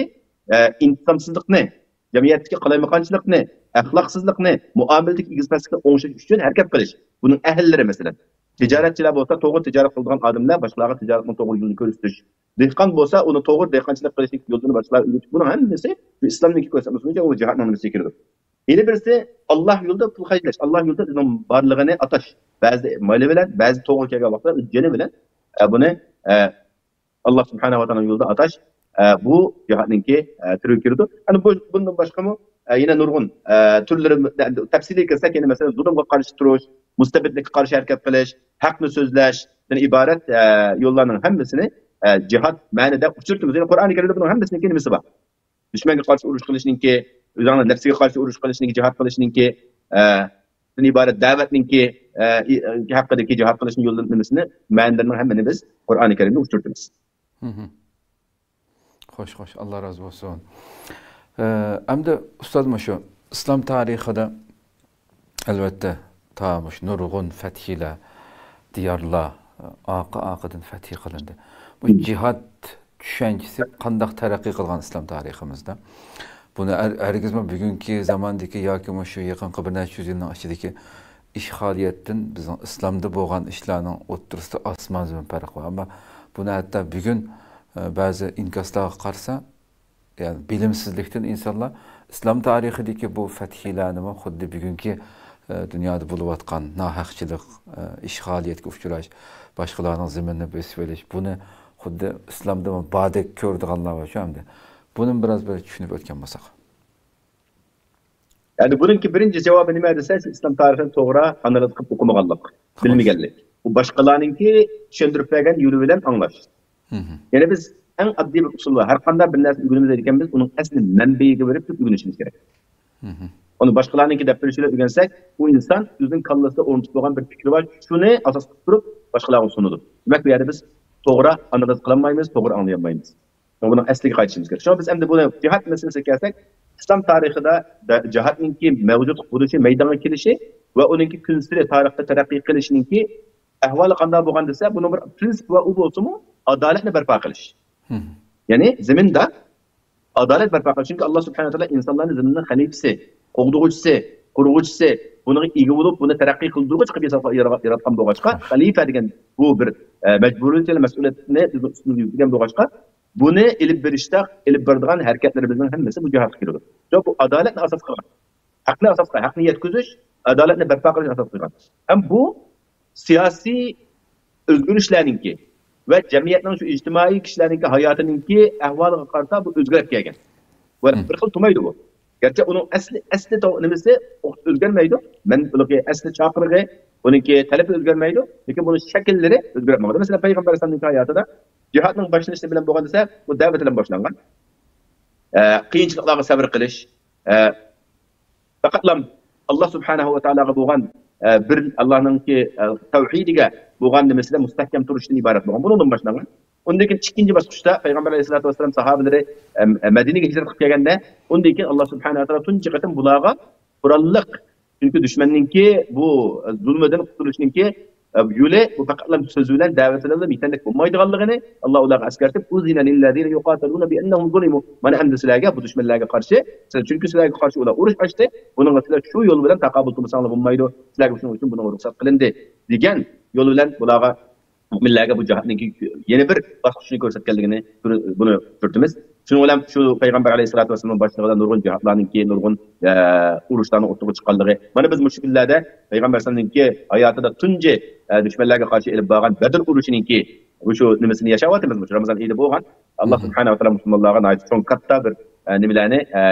ئە، ئىنتىزامسىزلىقنى، جەمئىيەتتىكى قالايمىقانچىلىقنى، ئەخلاقسىزلىقنى، مۇئامىلىدىكى ئېگىز-پەسلىكنى ئوڭشاش ئۈچۈن ھەرىكەت قىلىش. بۇنىڭ ئەھلىلىرى، مەسىلەن، تىجارەتچىلەر بولسا، توغرا تىجارەت قىلىدىغان ئادەملەر باشقىلارغا تىجارەتنىڭ توغرا يولىنى كۆرسىتىش. دېھقان بولسا، ئۇنى توغرا دېھقانچىلىق قىلىشنىڭ يولىنى باشقىلارغا ئۆگىتىش. بۇنىڭ ھەممىسى شۇ ئىسلامنىڭكى كۆرسەتمىسى بويىچە ئۇ جىھادنىڭ نېمىسىگە كىرىدۇ. يەنە بىرسى، ئاللا يولىدا پۇل خەجلەش، ئاللا يولىدا ئۆزىنىڭ بارلىقىنى ئاتاش. بەزى مالى بىلەن، بەزى توغرا كەلگەن ۋاقىتتا جېنى بىلەن، ئە، بۇنى، ئە، ئاللا سۇبھانەھۇ ۋە تائالانىڭ يولىدا ئاتاش، ئە، بۇ جىھادنىڭكى، ئە، تۈرىگە كىرىدۇ. ئەنە بۇ، بۇندىن باشقىمۇ، ئە، يەنە نۇرغۇن، ئە، تۈرلىرى، تەپسىلىي كىرسەك، يەنە مەسىلەن، زۇلۇمغا قارشى تۇرۇش، مۇستەبىتلىككە قارشى ھەرىكەت قىلىشتىن ئىبارەت، ئە، يوللارنىڭ ھەممىسىنى، ئە، جىھاد مەنىدە ئۇچرىتىمىز. يەنە قۇرئانى كەرىمدە بۇنىڭ ھەممىسىنىڭكى نېمىسى بار. دۈشمەنگە قارشى ئۇرۇش قىلىشنىڭكى، ئۆزۈڭنىڭ نەپسىگە قارشى ئۇرۇش قىلىشنىڭكى، جىھاد قىلىشنىڭكى، ئە، دىن ئىبارەت دەۋەتنىڭكى، ئە، ئى-، ئى-، ھەققىدىكى جىھاد قىلىشنىڭ يوللىرىنى، نېمىسىنى، مەنىلىرىنىڭ ھەممىنى بىز قۇرئانى كەرىمدە ئۇچرىتىمىز. مھم. خوش، خوش، ئاللا رازى بولسۇن. ئە، ئەمدى ئۇستاز، مۇشۇ ئىسلام تارىخىدا ئەلۋەتتە، تا مۇشۇ نۇرغۇن فەتھىلەر، دىيارلار ئارقا-ئارقىدىن فەتھى قىلىندى. بۇ جىھاد چۈشەنچىسى قانداق تەرەققىي قىلغان ئىسلام تارىخىمىزدا؟ بۇنى ھەر-، ھەرگىزمۇ بۈگۈنكى زاماندىكى ياكى مۇشۇ يېقىنقى بىر نەچچە يۈز يىلنىڭ ئىچىدىكى ئىشغالىيەتتىن بىزنىڭ ئىسلامدا بولغان ئىشلارنىڭ ئوتتۇرىسىدا ئاسمان زېمىن پەرق بار. ئەمما بۇنى ھەتتا بۈگۈن، ئە، بەزى ئىنكاسلارغا قارىسا، يەنى بىلىمسىزلىكتىن ئىنسانلار ئىسلام تارىخىدىكى بۇ فەتھىيلەرنىمۇ خۇددى بۈگۈنكى، ئە، دۇنيادا بولۇۋاتقان ناھەقچىلىق، ئە، ئىشغالىيەتكە ئۇچراش، باشقىلارنىڭ زېمىنىنى بېسىۋېلىش، بۇنى خۇددى ئىسلامدىمۇ باردەك كۆرىدىغانلار بار شۇ ئەمدى. بۇنىمۇ بىراز بىر چۈشىنىپ ئۆتكەن بولساق. يەنى بۇنىڭكى بىرىنچى جاۋابى نېمە دېسە، ئىسلام تارىخىنى توغرا ئانالىز قىلىپ ئوقۇمىغانلىق، بىلمىگەنلىك. بۇ باشقىلارنىڭكى چۈشەندۈرۈپ بەرگەن يولى بىلەن ئاڭلاش. مھم. يەنى بىز ئەڭ ئاددىي بىر ئۇسۇل بار. ھەر قانداق بىر نەرسە ئۆگىنىمىز دېگەن بىز ئۇنىڭ ئەسلى مەنبىيىگە بېرىپ تۇرۇپ ئۆگىنىشىمىز كېرەك. مھم. ئۇنى باشقىلارنىڭكى دەپ بېرىشى بىلەن ئۆگەنسەك، ئۇ ئىنسان ئۆزىنىڭ كاللىسىدا ئورنىتىپ بولغان بىر پىكرى بار، شۇنى ئاساس قىلىپ تۇرۇپ باشقىلارغا سۇنىدۇ. دېمەك، بۇ يەردە بىز توغرا ئانالىز قىلالمايمىز، توغرا ئاڭلىيالمايمىز. بۇنىڭ ئەسلىگە قايتىشىمىز كېرەك. شۇڭا بىز ئەمدى بۇنى جىھاد مەسىلىسىگە كەلسەك، ئىسلام تارىخىدا دە-، جىھادنىڭكى مەۋجۇت بولۇشى، مەيدانغا كېلىشى ۋە ئۇنىڭكى كۈنسېرى تارىختا تەرەققىي قىلىشىنىڭكى ئەھۋالى قانداق بولغان دېسە، بۇنىڭ بىر پرىنسىپى بار، ئۇ بولسىمۇ ئادالەتنى بەرپا قىلىش. مھم. يەنى زېمىندا ئادالەت بەرپا قىلىش. چۈنكى ئاللا سۇبھانەھۇ ۋە تائالا ئىنسانلارنى زېمىننىڭ خەلىپىسى، قوغدىغۇچىسى، قۇرغۇچىسى، بۇنىڭغا ئىگە بولۇپ، بۇنى تەرەققىي قىلدۇرغۇچى قىلىپ ياسا-، يارا-، ياراتقان بولغاچقا، خەلىپە دېگەن بۇ بىر، ئە، مەجبۇرىيەت ۋە مەسئۇلىيەتنى بىزنىڭ ئۈستىمىزگە يۈكلىگەن بولغاچقا، بۇنى ئېلىپ بېرىشتا، ئېلىپ بارىدىغان ھەرىكەتلىرىمىزنىڭ ھەممىسى بۇ جىھادقا كىرىدۇ. شۇڭا بۇ ئادالەتنى ئاساس قىلغان، ھەقنى ئاساس قىلغان، ھەقنى يەتكۈزۈش، ئادالەتنى بەرپا قىلىش ئاساس قىلغان. ھەم بۇ سىياسىي ئۆزگىرىشلەرنىڭكى ۋە جەمئىيەتنىڭ شۇ ئىجتىمائىي كىشىلەرنىڭكى ھاياتىنىڭكى ئەھۋالىغا قارىتا بۇ ئۆزگىرىپ كەلگەن. بۇ مم. بىر خىل تۇمايدۇ بۇ. گەرچە ئۇنىڭ ئەسلى، ئەسلى تو-، نېمىسى ئۆزگەرمەيدۇ. مەن بۇنىڭكى ئەسلى چاقىرىقى، بۇنىڭكى تەلىپى ئۆزگەرمەيدۇ. لېكىن بۇنىڭ شەكىللىرى ئۆزگىرىپ ماڭىدۇ. مەسىلەن، پەيغەمبەر ئەلەيھىسسالامنىڭ ھاياتىدا جىھادنىڭ باشلىنىشى بىلەن بولغان دېسە، بۇ دەۋەت بىلەن باشلانغان. ئە، قىيىنچىلىقلارغا سەۋر قىلىش، ئە، پەقەتلا ئاللا سۇبھانەھۇ ۋە تائالاغا بولغان، ئە، بىر ئاللانىڭكى، ئە، تەۋھىدىگە بولغان نېمىسىدە مۇستەھكەم تۇرۇشتىن ئىبارەت بولغان. بۇنىڭدىن باشلانغان. ئۇندىن كېيىن ئىككىنچى باسقۇچتا پەيغەمبەر ئەلەيھىسسالاتۇ ۋەسسالام ساھابىلىرى، ئەم، مەدىنىگە ھىجرەت قىلىپ كەلگەندە، ئۇندىن كېيىن ئاللا سۇبھانەھۇ ۋە تائالا تۇنجى قېتىم بۇلارغا قوراللىق، چۈنكى دۈشمەننىڭكى بۇ زۇلمىدىن قۇتۇلۇشنىڭكى، ئە، يولى بۇ پەقەتلا سۆز بىلەن، دەۋەت بىلەن يېتەرلىك بولمايدىغانلىقىنى ئاللا ئۇلارغا ئەسكەرتىپ، ئۇزىنە لىللەزىنە يۇقاتىلۇنە بىئەننەھۇم زۇلىمۇ. مانا ئەمدى سىلەرگە، بۇ دۈشمەنلەرگە قارشى، سىلەر، چۈنكى سىلەرگە قارشى ئۇلار ئۇرۇش ئاچتى، بۇنىڭغا سىلەر شۇ يول بىلەن تاقابىل تۇرمىساڭلار بولمايدۇ، سىلەرگە شۇنىڭ ئۈچۈن بۇنىڭغا رۇخسەت قىلىندى، دېگەن يول بىلەن بۇلارغا مۆمىنلەرگە بۇ جىھادنىڭكى يەنە بىر باسقۇچىنى كۆرسەتكەنلىكىنى بۇنى كۆرىمىز. شۇنىڭ بىلەن شۇ پەيغەمبەر ئەلەيھىسسالاتۇ ۋەسسالامنىڭ باشچىلىقىدا نۇرغۇن جىھادلارنىڭكى، نۇرغۇن، ئە، ئۇرۇشلارنىڭ ئوتتۇرىغا چىققانلىقى. مانا بىز مۇشۇ كۈنلەردە پەيغەمبەر ئەلەيھىسسالامنىڭكى ھاياتىدا تۇنجى، ئە، دۈشمەنلەرگە قارشى ئېلىپ بارغان بەدر ئۇرۇشىنىڭكى مۇشۇ نېمىسىنى ياشاۋاتىمىز، مۇشۇ رامىزان ئېيىدا بولغان. ئاللا سۇبھانەھۇ ۋە تائالا مۇسۇلمانلارغا ناھايىتى چوڭ، كاتتا بىر، ئە، نېمىلەرنى، ئە،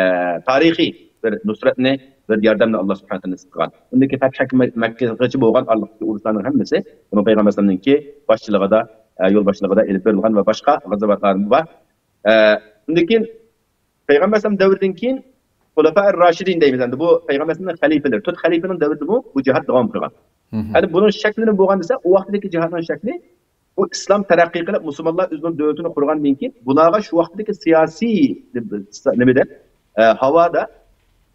تارىخىي بىر نۇسرەتنى، بىر ياردەمنى ئاللا سۇبھانەھۇ ۋە تائالا نېسىپ قىلغان. ئۇندىن كېيىن پەتھى مەككىغىچە بولغان ئارىلىقتىكى ئۇرۇشلارنىڭ ھەممىسى بۇنىڭ پەيغەمبەر ئەلەيھىسسالامنىڭكى باشچىلىقىدا، ئە، يول باشچىلىقىدا ئېلىپ بېرىلغان ۋە باشقا غازاۋاتلارمۇ بار. ئە، ئۇندىن كېيىن پەيغەمبەر ئەلەيھىسسالام دەۋرىدىن كېيىن خۇلەفائىر راشىدىن دەيمىز ئەمدى. بۇ پەيغەمبەر ئەلەيھىسسالامنىڭ خەلىپىلىرى، تۆت خەلىپىنىڭ دەۋرىدىمۇ بۇ جىھاد داۋام قىلغان. مھم. ئەمدى بۇنىڭ شەكلى نېمە بولغان دېسە، ئۇ ۋاقىتتىكى جىھادنىڭ شەكلى، بۇ ئىسلام تەرەققىي قىلىپ، مۇسۇلمانلار ئۆزىنىڭ دۆلىتىنى قۇرغاندىن كېيىن، بۇلارغا شۇ ۋاقىتتىكى سىياسىي نېمىدە، ئە، ھاۋادا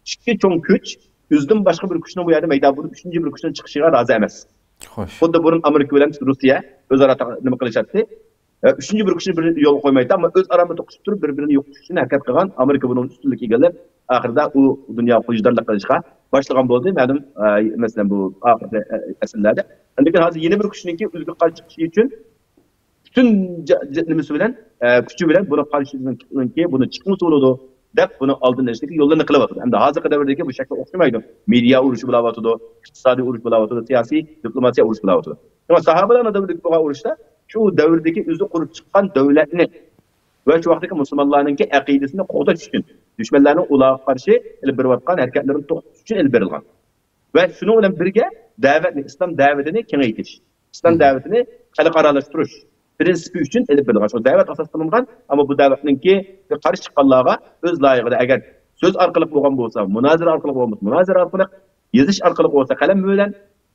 ئىككى چوڭ كۈچ ئۆزىدىن باشقا بىر كۈچنىڭ بۇ يەردە مەيدان بولۇپ، ئۈچىنچى بىر كۈچنىڭ چىقىشىغا رازى ئەمەس. خوش. خۇددى بۇرۇن ئامېرىكا بىلەن روسىيە ئۆزئارا تا- نېمە قىلىشاتتى. ئە، ئۈچىنچى بىر كۈچنى بىر يولغا قويمايتتى، ئەمما ئۆزئارا توقۇشۇپ تۇرۇپ، بىر-بىرىنى يوقىتىش ئۈچۈن ھەرىكەت قىلغان. ئامېرىكا بۇنىڭ ئۈستۈنلۈك ئىگىلەپ، ئاخىرىدا ئۇ دۇنياغا خۇشدارلىق قىلىشقا باشلىغان بولدى. مەلۇم، ئە، مەسىلەن، بۇ ئاخىرقى، ئە، ئەسىرلەردە. لېكىن ھازىر يەنە بىر كۈچنىڭكى ئۆزىگە قارشى چىقىشى ئۈچۈن پۈتۈن جا- جا- نېمىسى بىلەن، ئە، كۈچى بىلەن بۇنى قارشى تۇرۇشنىڭكى، بۇنى چىقمىسا بولىدۇ دەپ، بۇنى ئالدىنى ئېلىشنىڭكى يوللىرىنى قىلىۋاتىدۇ. ئەمدى ھازىرقى دەۋردىكى بۇ شەكلى ئوخشىمايدۇ. مېدىيا ئۇرۇشى بولاۋاتىدۇ، ئىقتىسادىي ئۇرۇش بولاۋاتىدۇ، سىياسىي، دىپلوماتىيە ئۇرۇشى بولاۋاتىدۇ. شۇڭا ساھابىلەرنىڭ دەۋرىدىكى بولغان ئۇرۇشتا شۇ دەۋردىكى ئۆزى قۇرۇپ چىققان دۆلەتنى ۋە شۇ ۋاقىتتىكى مۇسۇلمانلارنىڭكى ئەقىدىسىنى قوغداش ئۈچۈن، دۈشمەنلەرنىڭ ئۇلارغا قارشى ئېلىپ بېرىۋاتقان ھەرىكەتلىرىنى توختىتىش ئۈچۈن ئېلىپ بېرىلغان. ۋە شۇنىڭ بىلەن بىرگە دەۋەتنى، ئىسلام دەۋىتىنى كېڭەيتىش، ئىسلام دەۋىتىنى خەلقئارالاشتۇرۇش پىرىنسىپى ئۈچۈن ئېلىپ بېرىلغان. شۇ دەۋەت ئاساس قىلىنغان، ئەمما بۇ دەۋەتنىڭكى قارشى چىققانلارغا ئۆز لايىقىدا، ئەگەر سۆز ئارقىلىق بولغان بولسا، مۇنازىرە ئارقىلىق بولغان بولسا، مۇنازىرە ئارقىلىق، يېزىش ئارقىلىق بولسا، قەلەم بىلەن،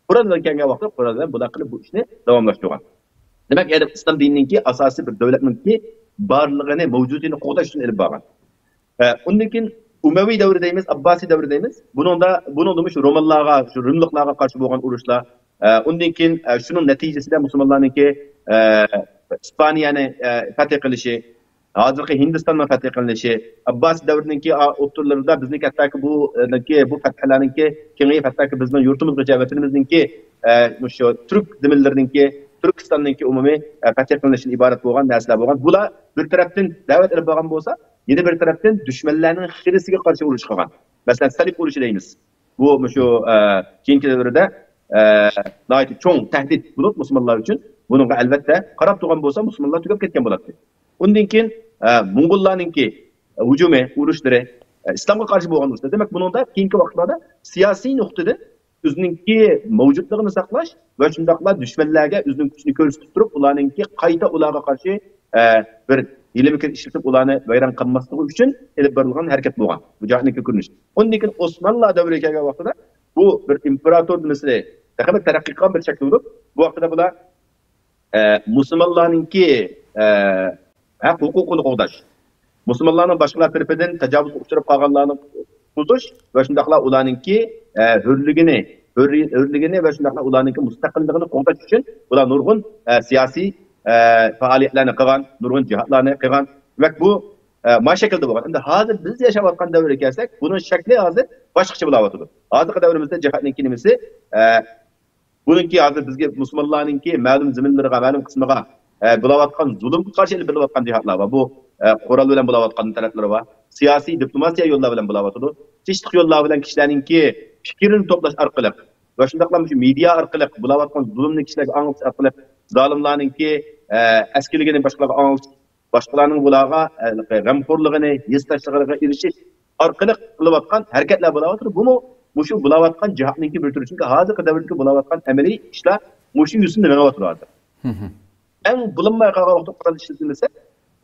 قورال بىلەن كەلگەن ۋاقىتتا قورال بىلەن بۇنداق قىلىپ بۇ ئىشنى داۋاملاشتۇرغان. دېمەك، يەنى ئىسلام دىنىنىڭكى ئاساسىي بىر دۆلەتنىڭكى بارلىقىنى، مەۋجۇدىيىتىنى قوغداش ئۈچۈن ئېلىپ بارغان. ئە، ئۇندىن كېيىن ئۇمەۋى دەۋرى دەيمىز، ئابباسىي دەۋرى دەيمىز. بۇنىڭدا، بۇنىڭدىمۇ شۇ رومانلارغا، شۇ رىملىقلارغا قارشى بولغان ئۇرۇشلار، ئە، ئۇندىن كېيىن، ئە، شۇنىڭ نەتىجىسىدە مۇسۇلمانلارنىڭكى، ئە، ئىسپانىيەنى، ئە، پەتھ قىلىشى، ھازىرقى ھىندىستاننىڭ پەتھ قىلىنىشى، ئابباسىي دەۋرىنىڭكى ئا-، ئوتتۇرىلىرىدا بىزنىڭكى ھەتتاكى بۇ، ئە، بۇ پەتھلەرنىڭكى كېڭىيىپ، ھەتتاكى بىزنىڭ يۇرتىمىزغىچە، ۋەتىنىمىزنىڭكى، ئە، مۇشۇ تۈرك زېمىنلىرىنىڭكى، تۈركىستاننىڭكى ئومۇمىي، ئە، پەتھ قىلىنىشىدىن ئىبارەت بولغان نەرسىلەر بولغان. بۇلار بىر تەرەپتىن دەۋەت ئېلىپ بارغان بولسا، يەنە بىر تەرەپتىن دۈشمەنلەرنىڭ خىرىسىگە قارشى ئۇرۇش قىلغان. مەسىلەن، سەلىب ئۇرۇشى دەيمىز. بۇ مۇشۇ، ئە، كېيىنكى دەۋردە، ئە، ناھايىتى چوڭ تەھدىت بولۇپ مۇسۇلمانلار ئۈچۈن، بۇنىڭغا ئەلۋەتتە قاراپ تۇرغان بولسا، مۇسۇلمانلار تۈگەپ كەتكەن بولاتتى. ئۇندىن كېيىن، ئە، موڭغۇللارنىڭكى ھۇجۇمى، ئۇرۇشلىرى، ئە، ئىسلامغا قارشى بولغان ئۇرۇشلار. دېمەك، بۇنىڭدا كېيىنكى ۋاقىتلاردا سىياسىي نۇقتىدىن ئۆزىنىڭكى مەۋجۇتلۇقىنى ساقلاش ۋە شۇنداقلا دۈشمەنلەرگە ئۆزىنىڭ كۈچىنى كۆرسىتىپ تۇرۇپ، ئۇلارنىڭكى قايتا ئۇلارغا قارشى، ئە، بىر ھىيلە-مىكىر ئىشلىتىپ، ئۇلارنى ۋەيران قىلماسلىقى ئۈچۈن ئېلىپ بېرىلغان ھەرىكەت بولغان. بۇ جاھاننىڭكى كۆرۈنۈشى. ئۇندىن كېيىن ئوسمانلىلار دەۋرىگە كەلگەن ۋاقتىدا بۇ بىر ئىمپېراتور نېمىسى تېخىمۇ تەرەققىي قىلغان بىر شەكىل بولۇپ، بۇ ۋاقتىدا بۇلار ئە، مۇسۇلمانلارنىڭكى، ئە، ھەق ھوقۇقىنى قوغداش، مۇسۇلمانلارنىڭ باشقىلار تەرىپىدىن تاجاۋۇزغا ئۇچراپ قالغانلارنى قۇتقۇزۇش ۋە شۇنداقلا ئۇلارنىڭكى، ئە، ھۆرلۈكىنى، ھۆررىي-، ھۆرلۈكىنى ۋە شۇنداقلا ئۇلارنىڭكى مۇستەقىللىقىنى قوغداش ئۈچۈن بۇلار نۇرغۇن، ئە، سىياسىي، ئە، پائالىيەتلەرنى قىلغان، نۇرغۇن جىھادلارنى قىلغان. دېمەك، بۇ، ئە، ما شەكىلدە بولغان. ئەمدى ھازىر بىز ياشاۋاتقان دەۋرگە كەلسەك، بۇنىڭ شەكلى ھازىر باشقىچە بولاۋاتىدۇ. ھازىرقى دەۋرىمىزدە جىھادنىڭكى نېمىسى، ئە، بۇنىڭكى ھازىر بىزگە مۇسۇلمانلارنىڭكى مەلۇم زېمىنلىرىغا، مەلۇم قىسمىغا، ئە، بولاۋاتقان زۇلۇمغا قارشى ئېلىپ بېرىلىۋاتقان جىھادلار بار. بۇ، ئە، قورال بىلەن بولاۋاتقان تەرەپلىرى بار. سىياسىي، دىپلوماتىيە يوللار بىلەن بولاۋاتىدۇ. تىنچلىق يوللار بىلەن كىشىلەرنىڭكى پىكرىنى توپلاش ئارقىلىق ۋە شۇنداقلا مۇشۇ مېدىيا ئارقىلىق بولاۋاتقان زۇلۇمنى كىشىلەرگە ئاڭلىتىش ئارقىلىق زالىملارنىڭكى، ئە، ئەسكىلىكىنى باشقىلارغا ئاڭلىتىش، باشقىلارنىڭ بۇلارغا، ئە، غەمخورلۇقىنى، ھېسداشلىقىغا ئېرىشىش ئارقىلىق قىلىۋاتقان ھەرىكەتلەر بولاۋاتىدۇ. بۇمۇ مۇشۇ بولاۋاتقان جىھادنىڭكى بىر تۈرى. چۈنكى ھازىرقى دەۋردىكى بولاۋاتقان ئەمەلىي ئىشلار مۇشۇ يۈزىسىدىن مېڭىۋاتىدۇ ھازىر. ئەڭ بولۇنماي قالغان ۋاقىتتا قورال ئىشلىتىلمىسە،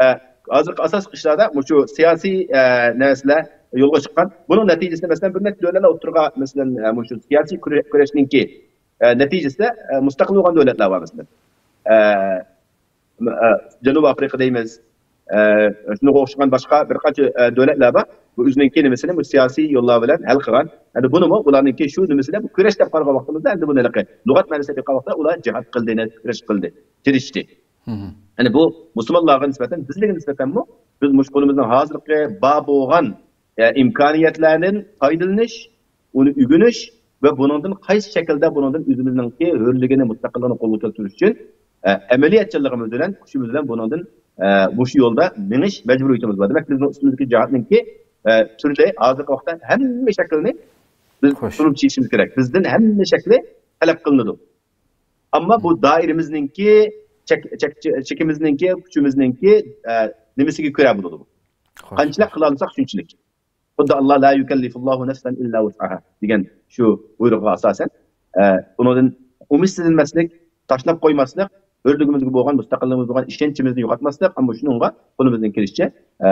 ئە، ھازىرقى ئاساسلىق ئىشلاردا مۇشۇ سىياسىي، ئە، نەرسىلەر يولغا چىققان. بۇنىڭ نەتىجىسىدە، مەسىلەن، بىر نەچچە دۆلەتلەر ئوتتۇرىغا، مەسىلەن، ئە، مۇشۇ سىياسىي كۈرە-، كۈرەشنىڭكى، ئە، نەتىجىسىدە، ئە، مۇستەقىل بولغان دۆلەتلەر بار، مەسىلەن. ئە، ئە، جەنۇبىي ئافرىقا دەيمىز، ئە، شۇنىڭغا ئوخشىغان باشقا بىر قانچە، ئە، دۆلەتلەر بار. بۇ ئۆزىنىڭكى نېمىسىنى بۇ سىياسىي يوللار بىلەن ھەل قىلغان. ئەمدى بۇنىمۇ بۇلارنىڭكى شۇ نېمىسىدە بۇ كۈرەش دەپ قارىغان ۋاقتىمىزدا، ئەمدى بۇنى ھېلىقى لۇغەت مەنىسىدە قارىغان ۋاقىتتا ئۇلار جىھاد قىلدى، كۈرەش قىلدى، تىرىشتى. يەنى بۇ مۇسۇلمانلارغا نىسبەتەن، بىزلەرگە نىسبەتەنمۇ بىز مۇشۇ قولىمىزنىڭ ھازىرقى بار بولغان، ئە، ئىمكانىيەتلەردىن پايدىلىنىش، ئۇنى ئۆگىنىش ۋە بۇنىڭدىن قايسى شەكىلدە بۇنىڭدىن ئۆزىمىزنىڭكى ھۆرلۈكىنى، مۇستەقىللىقىنى قولغا كەلتۈرۈش ئۈچۈن، ئە، ئەمەلىيەتچانلىقىمىز بىلەن، كۈچىمىز بىلەن بۇنىڭدىن، ئە، مۇشۇ يولدا مېڭىش مەجبۇرىيىتىمىز بار. دېمەك، بىزنىڭ ئۈستىمىزدىكى جىھادنىڭكى، ئە، تۈرى ھازىرقى ۋاقىتتا ھەممە شەكلىنى بىز تۇرۇپ چېكىشىمىز كېرەك. بىزدىن ھەممە شەكلى تەلەپ قىلىنىدۇ. ئەمما بۇ دائىرىمىزنىڭكى، چەك-، چەك-، چېكىمىزنىڭكى، كۈچىمىزنىڭكى، ئە، نېمىسىگە كۆرە بولىدۇ بۇ. قانچىلىك قىلالىساق شۇنچىلىك. خۇددى ئاللا لا يۇكەللىفۇللاھۇ نەفسەن ئىللا ۋۇسئەھا دېگەن شۇ بۇيرۇققا ئاساسەن، ئە، بۇنىڭدىن ئۈمىدسىزلەنمەسلىك، تاشلاپ قويماسلىق، ھۆرلۈكىمىزگە بولغان، مۇستەقىللىقىمىزگە بولغان ئىشەنچىمىزنى يوقاتماسلىق، ئەمما شۇنىڭغا قولىمىزدىن كېلىشىچە، ئە،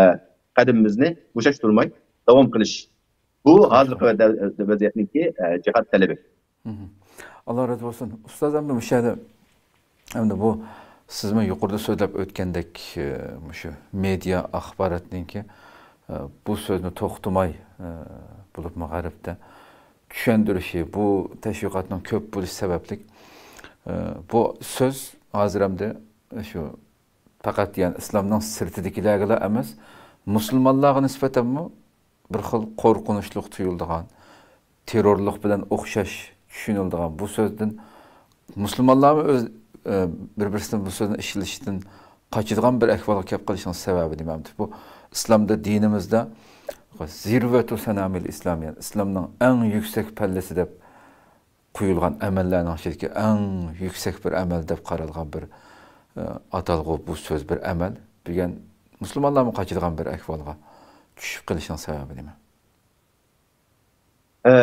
قەدىمىمىزنى بوشاشتۇرماي داۋام قىلىش. بۇ ھازىرقى ۋەزىيەتنىڭكى، ئە، جىھاد تەلىپى. مھم. ئاللا رازى بولسۇن. ئۇستاز، ئەمدى مۇشۇ يەردە، ئەمدى بۇ سىزمۇ يۇقىرىدا سۆزلەپ ئۆتكەندەك، ئە، مۇشۇ مېدىيا ئاخباراتنىڭكى، بۇ سۆزنى توختىماي، بولۇپمۇ غەربتە چۈشەندۈرۈشى، بۇ تەشۋىقاتنىڭ كۆپ بولۇشى سەۋەبلىك، بۇ سۆز ھازىر ئەمدى شۇ پەقەت، يەنى، ئىسلامنىڭ سىرتىدىكىلەرگىلا ئەمەس، مۇسۇلمانلارغا نىسبەتەنمۇ بىر خىل قورقۇنچلۇق تۇيۇلىدىغان، تېررورلۇق بىلەن ئوخشاش چۈشىنىلىدىغان بۇ سۆزدىن مۇسۇلمانلارمۇ ئۆز، ئە، بىر-بىرسىدىن بۇ سۆزنى ئىشلىتىشتىن قاچىدىغان بىر ئەھۋالغا كەپ قېلىشنىڭ سەۋەبى نېمە؟ بۇ ئىسلامدا، دىنىمىزدا زىرۋەتۇ سەنامىل ئىسلام، يەنى ئىسلامنىڭ ئەڭ يۈكسەك پەللىسى دەپ قويۇلغان ئەمەللەرنىڭ ئىچىدىكى ئەڭ يۈكسەك بىر ئەمەل دەپ قارالغان بىر، ئە، ئاتالغۇ، بۇ سۆز، بىر ئەمەل دېگەن مۇسۇلمانلارمۇ قاچىدىغان بىر ئەھۋالغا چۈشۈپ قېلىشنىڭ سەۋەبى نېمە؟ ئە،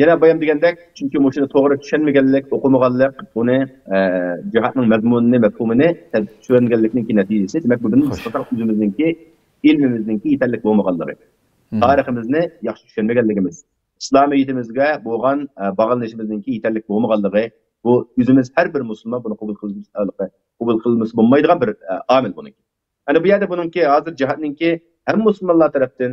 يەنە بايام دېگەندەك، چۈنكى مۇشۇنى توغرا چۈشەنمىگەنلىك، ئوقۇمىغانلىق، بۇنى، ئە، جىھادنىڭ مەزمۇنىنى، مەپھۇمىنى سەل چۈشەنمىگەنلىكنىڭكى نەتىجىسى. دېمەك، بۇ بىزنىڭ خوش. ئۆزىمىزنىڭكى، ئىلمىمىزنىڭكى يېتەرلىك بولمىغانلىقى، مم. تارىخىمىزنى ياخشى چۈشەنمىگەنلىكىمىز، ئىسلامىيىتىمىزگە بولغان، ئە، باغلىنىشىمىزنىڭكى يېتەرلىك بولمىغانلىقى، بۇ ئۆزىمىز ھەر بىر مۇسۇلمان بۇنى قوبۇل قىلىش، قوبۇل قىلمىسا بولمايدىغان بىر، ئە، ئامىل بۇنىڭكى. يەنى بۇ يەردە بۇنىڭكى ھازىر جىھادنىڭكى ھەم مۇسۇلمانلار تەرەپتىن،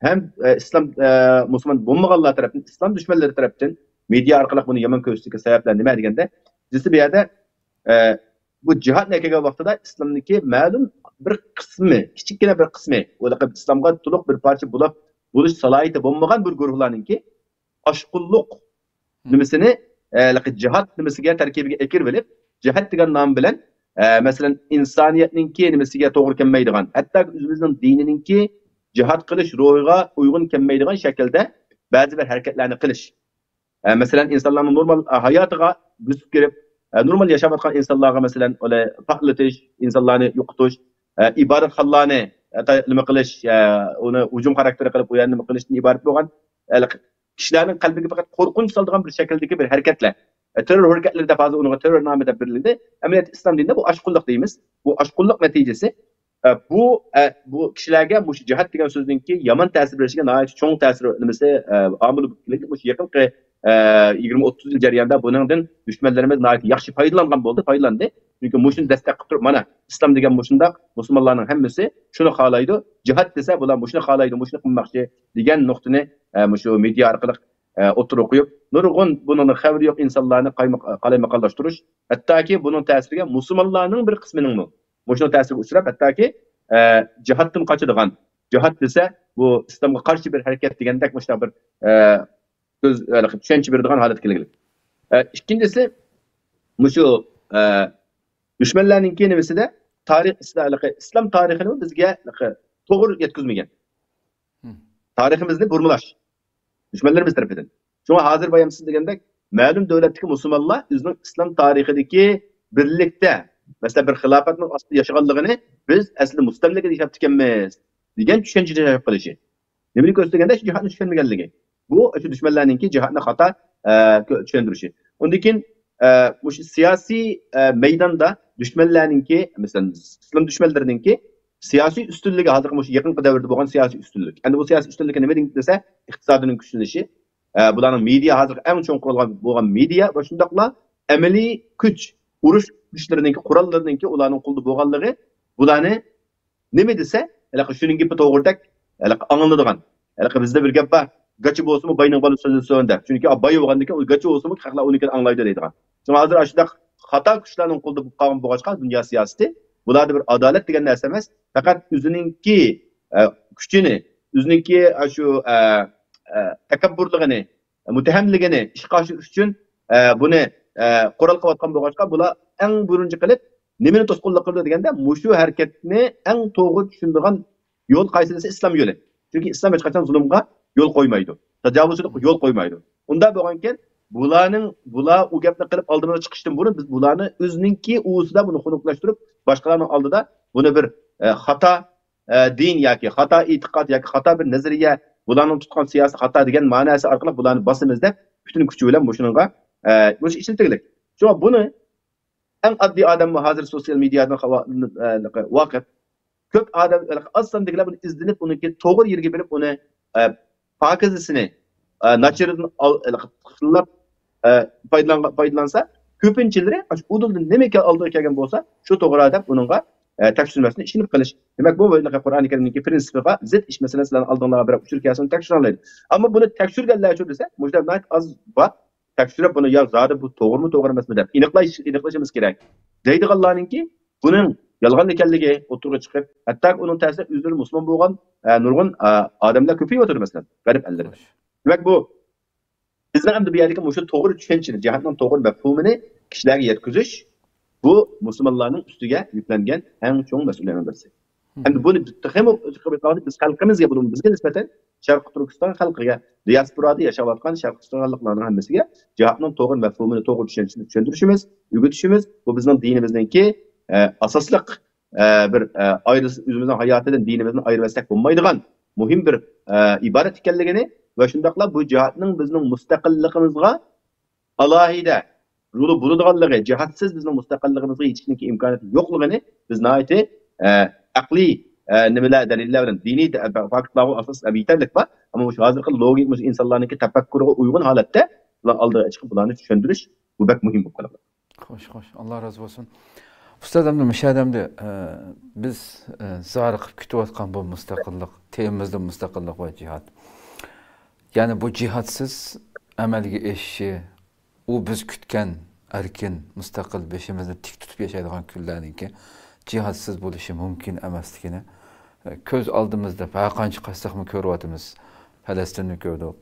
ھەم، ئە، ئىسلام، ئە، مۇسۇلمان بولمىغانلار تەرەپتىن، ئىسلام دۈشمەنلىرى تەرەپتىن، مېدىيا ئارقىلىق بۇنى يامان كۆرسىتىدىكەن سەۋەبلەر نېمە دېگەندە، بىرسى بۇ يەردە، ئە، بۇ جىھادنى ئەكەلگەن ۋاقتىدا ئىسلامدىكى مەلۇم بىر قىسمى، كىچىككىنە بىر قىسمى، ئۇ ئىسلامغا تولۇق بىر پارچە بولۇپ بولۇش سالاھىيىتى بولمىغان بىر گۇرۇھلارنىڭكى ئاشقۇنلۇق نېمىسىنى، ئە، جىھاد نېمىسىگە، تەركىبىگە ئەكىرىۋېلىپ، جىھاد دېگەن نام بىلەن، ئە، مەسىلەن، ئىنسانىيەتنىڭكى نېمىسىگە توغرا كەلمەيدىغان، ھەتتاكى ئۆزىمىزنىڭ دىنىنىڭكى جىھاد قىلىش روھىغا ئۇيغۇن كەلمەيدىغان شەكىلدە بەزى بىر ھەرىكەتلەرنى قىلىش. ئە، مەسىلەن، ئىنسانلارنىڭ نورمال، ئە، ھاياتىغا بۆسۈپ كىرىپ، ئە، نورمال ياشاۋاتقان ئىنسانلارغا، مەسىلەن، ئۇنى پارتلىتىش، ئىنسانلارنى يوقىتىش، ئە، ئىبادەتخانىلارنى، ئە، تا-، نېمە قىلىش، ئە، ئۇنى ھۇجۇم خاراكتېرى قىلىپ، ئۇ يەرنى نېمە قىلىشتىن ئىبارەت بولغان، ئە، كىشىلەرنىڭ قەلبىگە پەقەت قورقۇنچ سالىدىغان بىر شەكىلدىكى بىر ھەرىكەتلەر. ئە، تېررور ھەرىكەتلىرى دەپ ھازىر ئۇنىڭغا تېررور نامى دەپ بېرىلدى. ئەمەلىيەتتە ئىسلام دىنىدا بۇ ئاشقۇنلۇق دەيمىز. بۇ ئاشقۇنلۇق نەتىجىسى، ئە، بۇ، ئە، بۇ كىشىلەرگە مۇشۇ جىھاد دېگەن سۆزنىڭكى يامان تەسىر بېرىشىگە ناھايىتى چوڭ تەسىر نېمىسى، ئە، ئامىلى بولۇپ كېلىدۇ. مۇشۇ يېقىنقى، ئە، يىگىرمە ئوتتۇز يىل جەريانىدا بۇنىڭدىن دۈشمەنلىرىمىز ناھايىتى ياخشى پايدىلانغان بولدى، پايدىلاندى. چۈنكى مۇشۇنى دەستەك قىلىپ تۇرۇپ، مانا، ئىسلام دېگەن مۇشۇنداق، مۇسۇلمانلارنىڭ ھەممىسى شۇنى خالايدۇ، جىھاد دېسە، بۇلار مۇشۇنى خالايدۇ، مۇشۇنى قىلماقچى دېگەن نۇقتىنى، ئە، مۇشۇ مېدىيا ئارقىلىق، ئە، ئوتتۇرىغا قويۇپ، نۇرغۇن بۇنىڭدىن خەۋىرى يوق ئىنسانلارنى قايماق-، قالايمىقانلاشتۇرۇش، ھەتتاكى بۇنىڭ تەسىرىگە مۇسۇلمانلارنىڭ بىر قىسمىنىڭمۇ مۇشۇنىڭ تەسىرىگە ئۇچراپ، ھەتتاكى، ئە، جىھادتىن قاچىدىغان، جىھاد دېسە، بۇ ئىسلامغا قارشى بىر ھەرىكەت دېگەندەك مۇشۇنداق بىر، ئە، سۆز، ھېلىقى چۈشەنچە بېرىدىغان ھالەتكە كەلگىلى. ئە، ئىككىنچىسى، مۇشۇ، ئە، دۈشمەنلەرنىڭكى نېمىسىدە تارىخ، ئىسلا-، ھېلىقى ئىسلام تارىخىنى بىزگە ھېلىقى توغرا يەتكۈزمىگەن. مم. تارىخىمىزنى بۇرمىلاش دۈشمەنلىرىمىز تەرىپىدىن. شۇڭا ھازىر بايام سىز دېگەندەك، مەلۇم دۆلەتتىكى مۇسۇلمانلار ئۆزىنىڭ ئىسلام تارىخىدىكى بىرلىكتە، مەسىلەن، بىر خىلاپەتنىڭ ئاستىدا ياشىغانلىقىنى بىز ئەسلىدە مۇستەملىكىدە ياشاپتىكەنمىز دېگەن چۈشەنچىدە ياشاپ قېلىشى. نېمىنى كۆرسىتىدۇ دېگەندە، شۇ جىھادنى چۈشەنمىگەنلىكى. بۇ، شۇ دۈشمەنلەرنىڭكى جىھادنى خاتا، ئە، كۆ-، چۈشەندۈرۈشى. ئۇندىن كېيىن، ئە، مۇشۇ سىياسىي، ئە، مەيداندا دۈشمەنلەرنىڭكى، مەسىلەن، ئىسلام دۈشمەنلىرىنىڭكى سىياسىي ئۈستۈنلۈكى، ھازىرقى مۇشۇ يېقىنقى دەۋردە بولغان سىياسىي ئۈستۈنلۈك. ئەمدى بۇ سىياسىي ئۈستۈنلۈكى نېمە دېسە، ئىقتىسادىنىڭ كۈچلىنىشى، ئە، بۇلارنىڭ مېدىيا، ھازىرقى ئەڭ چوڭ قۇرۇلغان بولغان مېدىيا ۋە شۇنداقلا ئەمەلىي كۈچ، ئۇرۇش كۈچلىرىنىڭكى، قوراللىرىنىڭكى ئۇلارنىڭ قولىدا بولغانلىقى بۇلارنى نېمە دېسە، ھېلىقى شۇنىڭ گېپى توغرىدەك، ھېلىقى ئاڭلىنىدىغان. ھېلىقى بىزدە بىر گەپ بار، «گاچا بولسىمۇ باينىڭ بالىسى سۆزلىسۇن» دەپ. چۈنكى باي بولغاندىن كېيىن، ئۇ گاچا بولسىمۇ خەقلەر ئۇنىڭكىنى ئاڭلايدۇ دەيدىغان. شۇڭا ھازىر ئاشۇنداق خاتا كۈچلەرنىڭ قولىدا بولۇپ قالغان بولغاچقا، دۇنيا سىياسىتى، بۇلاردا بىر ئادالەت دېگەن نەرسە ئەمەس، پەقەت ئۆزىنىڭكى، ئە، كۈچىنى، ئۆزىنىڭكى، ئە، شۇ، ئە، ئە، تەكەببۇرلۇقىنى، مۇتتەھەملىكىنى ئىشقا ئاشۇرۇش ئۈچۈن، ئە، بۇنى، ئە، قورال قىلىۋاتقان بولغاچقا، بۇلار ئەڭ بىرىنچى قىلىپ نېمىنى توسقۇنلۇق قىلىدۇ دېگەندە، مۇشۇ ھەرىكەتنى ئەڭ توغرا چۈشىنىدىغان يول قايسى دېسە، ئىسلام يولى. چۈنكى ئىسلام ھېچقاچان زۇلۇمغا يول قويمايدۇ، تاجاۋۇزچىلىققا يول قويمايدۇ. ئۇنداق بولغانكەن، بۇلارنىڭ، بۇلار ئۇ گەپنى قىلىپ ئالدىمىزغا چىقىشتىن بۇرۇن، بىز بۇلارنى ئۆزىنىڭكى ئۇۋىسىدا بۇنى خۇنۈكلەشتۈرۈپ، باشقىلارنىڭ ئالدىدا بۇنى بىر، ئە، خاتا، ئە، دىن ياكى خاتا ئېتىقاد ياكى خاتا بىر نەزەرىيە، بۇلارنىڭ تۇتقان سىياسىي خاتا دېگەن مەناسى ئارقىلىق بۇلارنى باسىمىز دەپ، پۈتۈن كۈچى بىلەن مۇشۇنىڭغا، ئە، مۇشۇ ئىشلىتىلگىلىك. شۇڭا بۇنى ئەڭ ئاددىي ئادەممۇ ھازىر سوتسىيال مېدىيادىن خاۋا-، ئە، ۋاقىپ. كۆپ ئادەم، ئاز ساندىكىلەر بۇنى ئىزدىنىپ، ئۇنىڭكى توغرا يېرىگە بېرىپ، ئۇنى، ئە، پاكىزىسىنى، ئە، ناچىرىدىن ئال-، تىللاپ، ئە، پايدىلانغا-، پايدىلانسا، كۆپىنچىلىرى ئاشۇ ئۇدۇلدىن نېمە كە-، ئالدىغا كەلگەن بولسا، شۇ توغرا دەپ ئۇنىڭغا، ئە، تەكشۈرمەسلىكنى ئىشىنىپ قېلىش. دېمەك، بۇ قۇرئانى كەرىمنىڭكى پرىنسىپىغا زىت ئىش مەسىلىسى سىلەرنىڭ ئالدىڭلارغا بېرىپ ئۇچۇر كەلسە، تەكشۈرەلەيدۇ. ئەمما بۇنى تەكشۈرگەنلەر شۇ دېسە، مۇشۇلار ناھايىتى ئاز بار. تەكشۈرۈپ بۇنى يا زادى بۇ توغرىمۇ، توغرا ئەمەسمۇ دەپ ئېنىقلاش، ئېنىقلىشىمىز كېرەك. دەيدىغانلارنىڭكى بۇنىڭ يالغان ئىكەنلىكى ئوتتۇرىغا چىقىپ، ھەتتاكى ئۇنىڭ تەسىرىدە ئۆزلىرى مۇسۇلمان بولغان، ئە، نۇرغۇن، ئە، ئادەملەر كۆپىيىۋاتىدۇ، مەسىلەن، غەرب ئەللىرىدە. دېمەك، بۇ بىزنىڭ ئەمدى بۇ يەردىكى مۇشۇ توغرا چۈشەنچىنى، جىھادنىڭ توغرا مەپھۇمىنى كىشىلەرگە يەتكۈزۈش، بۇ مۇسۇلمانلارنىڭ ئۈستىگە يۈكلەنگەن ئەڭ چوڭ مەسئۇلىيەتنىڭ بىرسى. ئەمدى بۇنى تېخىمۇ، بىز خەلقىمىزگە، بۇنىمۇ بىزگە نىسبەتەن شەرقىي تۈركىستان خەلقىگە، دىياسپورادا ياشاۋاتقان شەرقىي تۈركىستانلىقلارنىڭ ھەممىسىگە جىھادنىڭ توغرا مەپھۇمىنى، توغرا چۈشەنچىسىنى چۈشەندۈرۈشىمىز، ئۆگىتىشىمىز، بۇ بىزنىڭ دىنىمىزنىڭكى، ئە، ئاساسلىق، ئە، بىر، ئە، ئايرىلسا، ئۆزىمىزنىڭ ھاياتىدىن، دىنىمىزدىن ئايرىۋەتسەك بولمايدىغان مۇھىم بىر، ئە، ئىبارەت ئىكەنلىكىنى ۋە شۇنداقلا بۇ جىھادنىڭ بىزنىڭ مۇستەقىللىقىمىزغا ئالاھىدە رولى بولىدىغانلىقى، جىھادسىز بىزنىڭ مۇستەقىللىقىمىزغا يېتىشنىڭكى ئىمكانىيىتى يوقلۇقىنى بىز ناھايىتى، ئە، ئەقلىي، ئە، نېمىلەر، دەلىللەر بىلەن، دىنىي دە-، فاكتلارغا ئاساس يېتەرلىك بار. ئەمما مۇشۇ ھازىرقى لوگىك، مۇشۇ ئىنسانلارنىڭكى تەپەككۇرىغا ئۇيغۇن ھالەتتە بۇلار ئالدىغا چىقىپ، بۇلارنى چۈشەندۈرۈش، بۇ بەك مۇھىم بولۇپ قالىدۇ. خوش، خوش. ئاللا رازى بولسۇن. ئۇستاز، ئەمدى مۇشۇ يەردە ئەمدى، ئە، بىز، ئە، زارىقىپ كۈتۈۋاتقان بۇ مۇستەقىللىق، تېمىمىزدا مۇستەقىللىق ۋە جىھاد. يەنى بۇ جىھادسىز ئەمەلگە ئېشىشى، ئۇ بىز كۈتكەن ئەركىن، مۇستەقىل، بېشىمىزنى تىك تۇتۇپ ياشايدىغان كۈنلەرنىڭكى جىھادسىز بولۇشى مۇمكىن ئەمەسلىكىنى، ئە، كۆز ئالدىمىزدا ھەر قانچە قاچساقمۇ كۆرۈۋاتىمىز. پەلەستىننى كۆردۇق.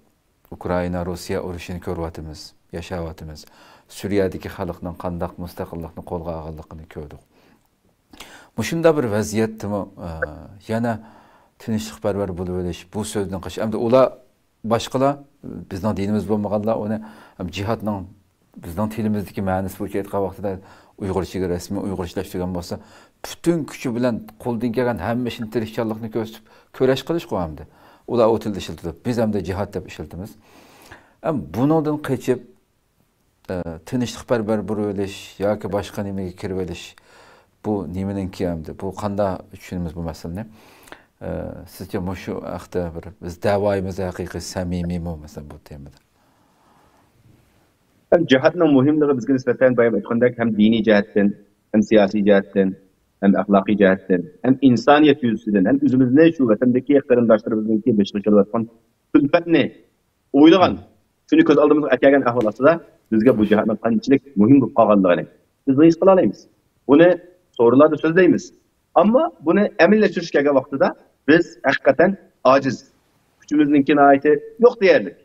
ئۇكرائىنا، روسىيە ئۇرۇشىنى كۆرۈۋاتىمىز، ياشاۋاتىمىز. سۈرىيەدىكى خەلقنىڭ قانداق مۇستەقىللىقنى قولغا ئالغانلىقىنى كۆردۇق. مۇشۇنداق بىر ۋەزىيەتتىمۇ، ئە، يەنە تىنچلىقپەرۋەر بولۇۋېلىش، بۇ سۆزنى قىلىش. ئەمدى ئۇلار، باشقىلار، بىزنىڭ دىنىمىز بولمىغانلار ئۇنى، ئەم، جىھادنىڭ بىزنىڭ تىلىمىزدىكى مەنىسى بويىچە ئېيتقان ۋاقتىدا ئۇيغۇرچىگە رەسمىي ئۇيغۇرچىلاشتۇرغان بولسا، پۈتۈن كۈچى بىلەن قولىدىن كەلگەن ھەممە ئىشنى، تىرىشچانلىقنى كۆرسىتىپ كۈرەش قىلىشقۇ ئەمدى. ئۇلار ئۇ تىلدا ئىشلىتىدۇ. بىز ئەمدى جىھاد دەپ ئىشلىتىمىز. ئەم، بۇنىڭدىن قېچىپ، ئە، تىنچلىقپەرۋەر بولۇۋېلىش ياكى باشقا نېمىگە كىرىۋېلىش، بۇ نېمىنىڭكى ئەمدى؟ بۇ قانداق چۈشىنىمىز بۇ مەسىلىنى؟ ئە، سىزچە مۇشۇ ھەقتە بىر، بىز دەۋايىمىز ھەقىقىي سەمىمىيمۇ، مەسىلەن، بۇ تېمىدا؟ ھەم جىھادنىڭ مۇھىملىقى بىزگە نىسبەتەن بايام ئېيتقاندەك ھەم دىنىي جەھەتتىن، ھەم سىياسىي جەھەتتىن، ھەم ئەخلاقىي جەھەتتىن، ھەم ئىنسانىيەت يۈزىسىدىن، ھەم ئۆزىمىزنى شۇ ۋەتەندىكى قېرىنداشلىرىمىزنىڭكى بېشىغا كېلىۋاتقان كۈلپەتنى ئويلىغان، شۇنى كۆز ئالدىمىزغا ئەكەلگەن ئەھۋال ئاستىدا بىزگە بۇ جىھادنىڭ قانچىلىك مۇھىم بولۇپ قالغانلىقىنى بىز ھېس قىلالايمىز. بۇنى سورۇنلاردا سۆزلەيمىز. ئەمما بۇنى ئەمەلىيلەشتۈرۈشكە كەلگەن ۋاقتىدا بىز ھەقىقەتەن ئاجىز. كۈچىمىزنىڭكى ناھايىتى يوق دېيەرلىك.